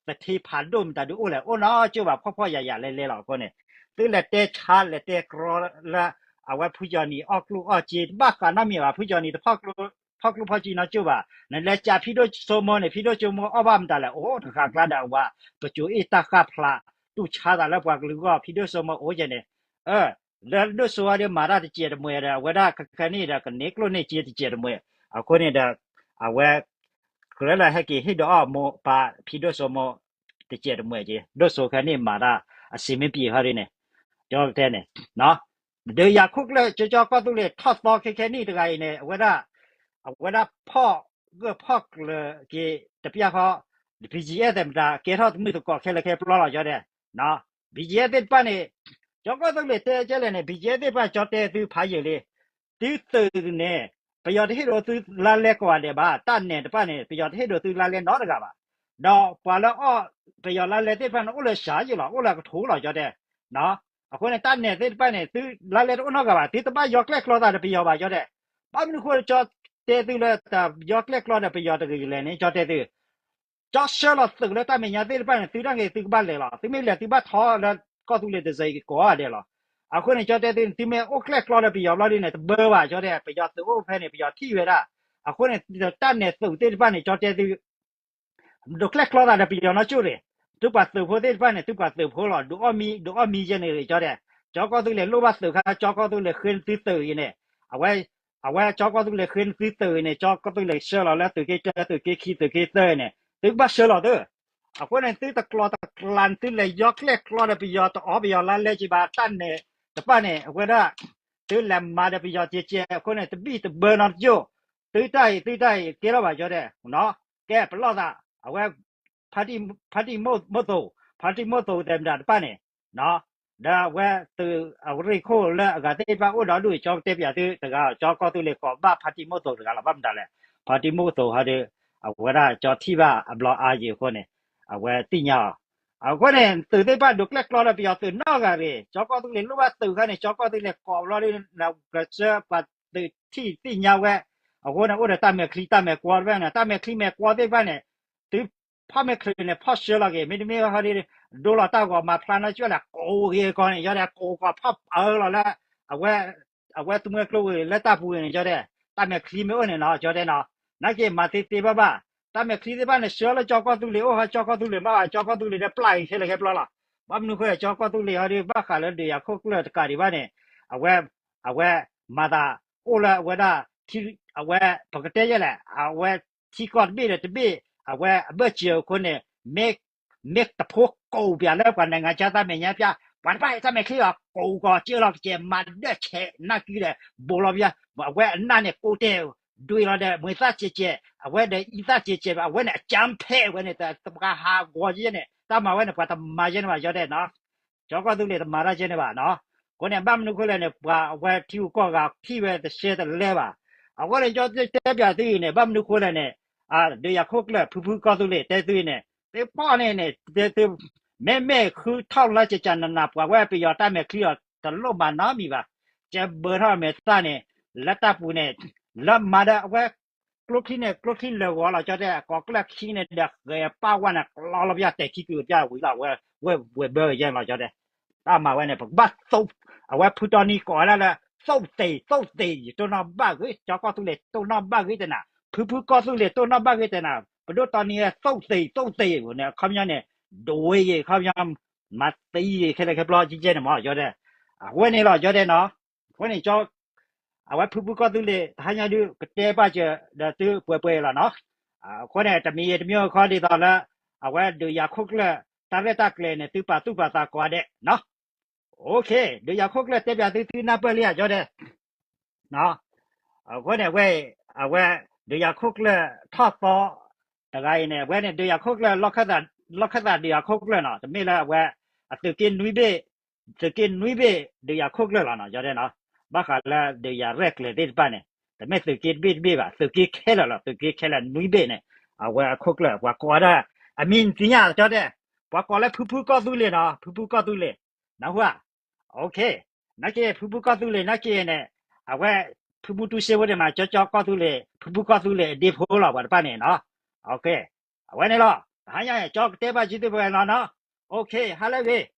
သထ့ဖးဒိၣ်မတၤဒုအိၣ်လဲၣ် အိၣ်နီကၠိၢ်ဘၣ်ဖှီၣ်ဖှီၣ်ယာ်ယာ်လဲၤလဲၤလီၤအဃိန့ၣ် သုလဲၤတဲဆါလဲၤတဲကြီလၢ အဝဲဖုကၠီနံၤအီၣ်ကျိၣ်အီၣ်စ့ တဘၣ်ဃးနီတမံၤဘၣ် ဖုကၠီနံၤတဖီၣ် ဖီၣ်ကျိၣ်ဖီၣ်စ့နီကၠိၢ်ဘၣ် နလဲၤစးဖံဒိၣ်စိမိၢ်န့ၣ် ဖံဒိၣ်စိမိၢ်အီၣ်ဘၣ်မတၤလဲၣ် အိၣ်တဃာ်ကျါဒီးအဝၤ ပစိၤအ့ၣ်တၢ်ဃၣ်ဖျါ တူၢ်ဆါသးလၢပှၤကလုာ်ဂီၢ် ဖံဒိၣ်စိမိၢ်အိၣ်ကဲန့ၣ် လၢဒိၣ်စိဝဲဒီးမၤတၢ်တစဲးတမှဲၤဒီး အဝဲဒၣ်ခဲခဲန့ၣ်ဒီး ကန့ၢ်ကျိၣ်န့ၢ်စ့တစဲးတမှဲၤ အဃိန့ၣ်ဒီး အဝဲ ကြၢးလၢဟဲက့ၤဟ့ၣ်ဒုးအီၣ်မိၢ်ပၢ် ဖံဒိၣ်စိမိၢ် တစဲးတမှဲၤက့ ဒိၣ်စိခဲန့ၣ်မၤတၢ် အစံးမ့ၢ်ပံာ်ဟီဒ်န့ၣ် ကၠီတဲန့ၣ် ဒီးယၤခိၣ်ကျၢၢ်ကၠီကၠီကီၢ်သူလ့ၤထီၣ်သီခဲခဲနံၣ်တဂၤအံၤန့ၣ် အဝဲဒၣ် အဝဲဒၣ်ဖီၣ်ဂၢၢ်ဖီၣ်ကျၢၤက့ၤတပျၢ်ဃီ BGF သ့ၣ်မတၤ ကဲထီၣ်တမုၢ်သကိးခဲလၢာ်ခဲပျီလီၤ ကၠီတဲ BGF သ့ၣ်တဖၣ်န့ၣ် ကၠီကီၢ်သူလ့ၤတဲကဲလဲၣ်န့ၣ် BGF သ့ၣ်တဖၣ် ကၠီတဲသုဖးယံာ်လံ သုသုးန့ၣ် ပယီၤတဟ့ၣ်ဒိးသုလါလဲကိးဂၤဒဲးဘၣ် တၢ်နဲၣ်တဖၣ်န့ၣ် ပယီၤတဟ့ၣ်ဒိးသုလါလဲနီတဂၤဘၣ် ဒီးပှၤလၢအီၣ်ပယီၤလါလဲသ့ၣ်တဖၣ်န့ၣ် အိၣ်လၢစှၤယံာ်လီၤ အိၣ်လၢကထိလီၤ ကၠီတဲ အဃိန့ၣ် တၢ်နဲၣ်သ့ၣ်တဖၣ်န့ၣ် သုလါလဲတအိၣ်နီတဂၤဘၣ် သုတဘၣ်ယီကျဲၣ်ကျီသးဒီးပယီၤဘၣ် ကၠီတဲ ဘၣ်မနုၤဃိ ကၠီတဲသုလၢတယီကျဲၣ်ကျီဒီးပယီၤတဂ့ၤလဲၣ်န့ၣ် ကၠီတဲသု ကၠီဆှၢလီၤသုးလၢတၢ်မဲာ်ညါသ့ၣ်တဖၣ်န့ၣ် သုတၢ်ဂ့ၤသုကဘၣ်လဲၤလီၤ သုမ့ၢ်လဲၤသုဘၣ်ထီလၢကီၢ်သူလ့ၤတစဲးကိးဂၤဒဲးလီၤ အဃိန့ၣ် ကၠီတဲသုန့ၣ် သုမ့ၢ်အိၣ်ကျဲၣ်ကျီဒီးပယီၤဘျီဒ်န့ၣ် တဘၢဘၣ် ကၠီတဲ ပယီၤသုးအိၣ်ဖဲန့ၣ် ပယီၤထံၣ်ဝဲဒၣ် အဃိန့ၣ် တၢ်နဲၣ်သုးသ့ၣ်တဖၣ်န့ၣ် ကၠီတဲသု ဒိးကျဲၣ်ကျီသးဒီးပယီၤနီၢ်ကၠိၣ်ရ့ၣ်, သုပှၤသုးဖိသ့ၣ်တဖၣ်န့ၣ် သုပှၤသုးဖိလီၤ, ဒုးအီၣ်မံ ဒုးအီၣ်မံယဲန့ၣ်ရ့ၣ် ကၠီတဲ, ကၠီကီၢ်သူလ့ၤလိၣ်ဘၣ်သုးခါ ကၠီကီၢ်သူလ့ၤဃ့သုသုးအံၤန့ၣ်, အဝဲ, အဝဲကၠီကီၢ်သူလ့ၤဃ့သုသုးအံၤန့ၣ် ကၠီကီၢ်သူလ့ၤဆှၢလီၤလၢသုးက့တၢ သုးက့ခံ သုးက့သၢန့ၣ် သုကဘၣ်ဆှၢလီၤသု, အဃိန့ၣ် သုတကျီတကျါန့ၣ် သုလဲၤယီကျဲၣ်ကျီဒီးပယီၤ တအီၣ်ပယီၤလါလဲက့ၤဘၣ် တၢ်နဲၣ်တဖၣ်န့ၣ် အဝဲဒၣ် သုလဲၤမၤဒီးပယီၤကဲကဲ အဃိန့ၣ် တဘံၣ်တဘၢနီတကၠိၢ်, သုတၢ်အံၤ သုတၢ်အံၤ ကဲထီၣ်ဘၣ်ကၠီတဲ, ကဲပလီၢ်သး, အဝဲ ဖါတံၢ်မိၣ်သိး, ဖါတံၢ်မိၣ်သိးတဲမတၤတဖၣ်န့ၣ်, ဒီးအဝဲသုးအရ့ၣ်ခိၣ်လၢအဂၤသ့ၣ်တဖၣ်အိၣ်ဒီးဒူၣ် ကၠီကတဲပယီၤသုတဂၤ ကၠီကီၢ်သူလ့ၤကိးဘၣ်ဖါတံၢ်မိၣ်သိးတဂၤလီၤ ဘၣ်မတၤလဲၣ်, ဖါတံၢ်မိၣ်သိးဟီဒီး အဝဲဒၣ်ကၠီထံၣ်ဘၣ်အဘျီအါယံၤအဃိန့ၣ်, အဝဲသ့ၣ်ညါအီၤ, အဃိန့ၣ် သုးသ့ၣ်တဖၣ်ဒိးကျဲၣ်ကျီဒီးပယီၤသုးနီတဂၤရ့ၣ်, ကၠီကီၢ်သူလ့ၤလိၣ်ဘၣ်သုးခါန့ၣ် ကၠီကီၢ်သူလ့ၤကိးဘျီဒီး ကစၢၢ်ပှၤသုးထံၣ်သ့ၣ်ညါဝဲ, အဃိန့ၣ် အိၣ်ဒီးတၢ်မဲာ်ချံတၢ်မဲာ်ကွီတဖၣ်န့ၣ် တၢ်မဲာ်ချံမဲာ်ကွီသ့ၣ်တဖၣ်န့ၣ်, သုဖီၣ်မဲာ်ချံန့ၣ် ဖီၣ်ဆှၢလီၤက့ၤ မ့တမ့ၢ်ဟီဒီး ဒိလီၤတၢ်ဂီၤမၤဖျါနီၢ်ကၠိၣ်လဲၣ် ကိးဂ့ၤကီန့ၣ် ကၠီတဲ ကိးကီးဖီၣ်အၢလီၤလၢ အဝဲ, အဝဲသူမှဲကျိဝံၤလၢတၢ်ပူၤန့ၣ် ကၠီတဲ, တၢ်မဲာ်ချံမ့ၢ်အိၣ်န့ၣ်နီၤ ကၠီတဲနီၤ, နာ်က့ၤမၤသ့သ့ဘၣ်ဘၣ်, တၢ်မဲာ်ချံသ့ၣ်တဖၣ်န့ၣ် ဆှၢလၢကၠီကီၢ်သူလ့ၤအိၣ်ဟီ ကၠီကီၢ်သူလ့ၤမၤဘၣ် ကၠီကီၢ်သူလ့ၤဒီးပျၢ်အံၤခဲလၢာ်ခဲဆ့လီၤ, ဘၣ်မနုၤဃိလဲၣ် ကၠီကီၢ်သူလ့ၤဟီဒီး ဘၣ်ဃးလၢဒုးယၤခိၣ်ကျၢၢ်တကးဒံးဘၣ်န့ၣ်, အဝဲ, အဝဲ, မၤသးအိၣ်လၢအဝဲဒၣ်, အဝဲ, ပကတဲယဲလဲၣ် အဝဲ, ထံကီၢ်တဘ့ၣ်ဒီးတဘ့ၣ်, အဝဲအဘၢၣ်စၢၤအဃိန့ၣ်, မ့ၢ်တဖိကိးပၠးလၢပှၤနံၣ်ငါးဆါတၢ်မဲာ်ညါပၠး, ပှၤတဖၣ်အံၤတၢ်မဲာ်ချံအီၤ ကိးကီးကၢလီၤကစဲး မၤဒၢၣ်ဆဲးနၢ်ကံဒီး ဘူးလီၤပၠး, အဝဲအနၢ်န့ၣ်ကိးတဲာ်, ဒွံလီၤဒီး မှဲသၣ်စဲးစဲး, အဝဲဒီးအံသၣ်စဲးစဲး, အဝဲန့ၣ် အကၠၢဖဲးဝဲန့ၣ် တပှၤဟးဂီၤယဲန့ၣ် တၢ်မၤဝဲန့ၣ် ပှၤတမၤယဲန့ၣ်ဘၣ် ကၠီတဲနီၤ, ကၠီကီၢ်သူလ့ၤတမၤတၢ်ယဲန့ၣ်ဘၣ်နီၤ, အဃိန့ၣ် ဘၣ်မနုၤဃိလဲၣ်န့ၣ် ပှၤအဝဲထံဂုၤကီၢ်ဂၤထံၣ်ဝဲတဆှဲတလဲဘၣ်, အဃိန့ၣ် ကၠီတဲပၠးသုအံၤန့ၣ် ဘၣ်မနုၤဃိလဲၣ်န့ၣ်, ဒုးယၤခိၣ်ကျၢၢ် ဖုဖုကီၢ်သူလ့ၤတဲသုအံၤန့ၣ် သုဖီၣ်န့ၣ်န့ၣ် သု မ့မ့ၢ်ဃုထီၣ်လၢကကနနး ပှၤဝဲပယီၤတၢ်မဲာ်ချံအီၤ တလိၣ်မၤနီတမံၤဘၣ်, ကဲဘၢထီၣ်မဲာ်သၣ်န့ၣ်, လၢတၢ်ပူၤန့ၣ်, လၢမၤဒီးအဝဲ, ကျိချံန့ၣ် ကျိချံလၢာ်ဂီၤလီၤ ကၠီတဲ ကိးကျၢၢ်ခံန့ၣ်ဒီး ဃဲၤပၢ်ဝဲန့ၣ် ကျီလီၤပၠး တဲာ်ခံကွံာ်ပၠးဝံၤလီၤ, ဝဲဝဲဘၢယဲလီၤ ကၠီတဲ, တၢ်မၤဝဲန့ၣ် ပကဘၣ်သိး, အဝဲဖုတီနံကိးဝဲဒၣ်လၢ သိးသ့း သိးသ့း ယတိၢ်နီၣ်ဘၣ်ဂ့ၤ ကၠီကီၢ်သူလ့ၤတိၢ်နီၣ်ဘၣ်ဂ့ၤတနၤ, ဖုဖုကီၢ်သူလ့ၤတိၢ်နီၣ်ဘၣ်ဂ့ၤတနၤ, ပဒိၣ်တီနံ သိးသ့း သိးသ့းန့ၣ် အခီပညီန့ၣ်, ဒိးဝဲယဲ အခီပညီ, မၤသံယဲခဲလၢာ်ခဲဆ့ ကဲကဲန့ၣ်မး ကၠီတဲ, အဝဲန့ၣ်လီၤ ကၠီတဲနီၤ, အဃိန့ၣ် အဝဲဖုဖုကီၢ်သူလ့ၤ တဟါညါဒုး ကတဲဘၣ်စၢၤဒီးသုပှဲၤပှဲၤလီၤနီၤ, အဃိန့ၣ် တမံၤဂ့ၤတမံၤဂ့ၤခီဒ်သိးလၢ, အဝဲဒုးယၤခိၣ်ကျၢၢ် တၢ်ရဲၣ်တၢ်ကျဲၤန့ၣ် သုပာ်သူၣ်ပာ်သးကိးဂၤဒဲးနီၤ, ဒုးယၤခိၣ်ကျၢၢ်တဲပၠးသု သုနၢ်ပၢၢ်လံဧါ ကၠီတဲ အဃိန့ၣ် အဝဲ, အဝဲ, ဒုးယၤခိၣ်ကျၢၢ်ထီၣ်သီ, တဂၤအံၤန့ၣ် အဝဲန့ၣ် ဒုးယၤခိၣ်ကျၢၢ်, လီၢ်ခၢၣ်သးဒုးယၤခိၣ်ကျၢၢ်နီၤ, တမ့ၢ်လၢအဝဲ, အသုးက့နွံဘ့ၣ်, သုးက့နွံဘ့ၣ် ဒုးယၤခိၣ်ကျၢၢ်လီၤနီၤ ကၠီတဲနီၤ, ဘၣ်ဃးလၢဒုးယၤရဲၣ်ကျဲၤသ့ၣ်တဖၣ်န့ၣ်, တမ့ၢ်သုးက့တဘ့ၣ်တဘ့ၣ်ဘၣ်, သုးက့ခဲလၢာ်လီၤ, သုးက့ခဲလၢာ်နွံဘ့ၣ်န့ၣ်, အဝဲအခိၣ်ကျၢၢ် ပှၤကိးဝဲဒၣ်, အမံၤနသ့ၣ်ညါ ကၠီတဲ, ပှၤကိးလၢဖုဖုကီၢ်သူလ့ၤနီၤ, ဖုဖုကီၢ်သူလ့ၤ, နၢ်ဟူဧါ နာ်က့ ဖုဖုကီၢ်သူလ့ၤနာ်က့န့ၣ်, အဝဲ, ဖုဖုတူၢ်စ့ဖိန့ၣ်မး ကၠီကၠီကီၢ်သူလ့ၤ ဖုဖုကီၢ်သူလ့ၤအဒ့ဖိလီၤ ပှၤတဖၣ်န့ၣ်နီၤ, အဝဲန့ၣ်လီၤ, တဟါညါန့ၣ် ကၠီကတဲဘၣ်က့ၤသုပှဲၤလီၤနီၤ, ဟါလၢအဂ့ၤ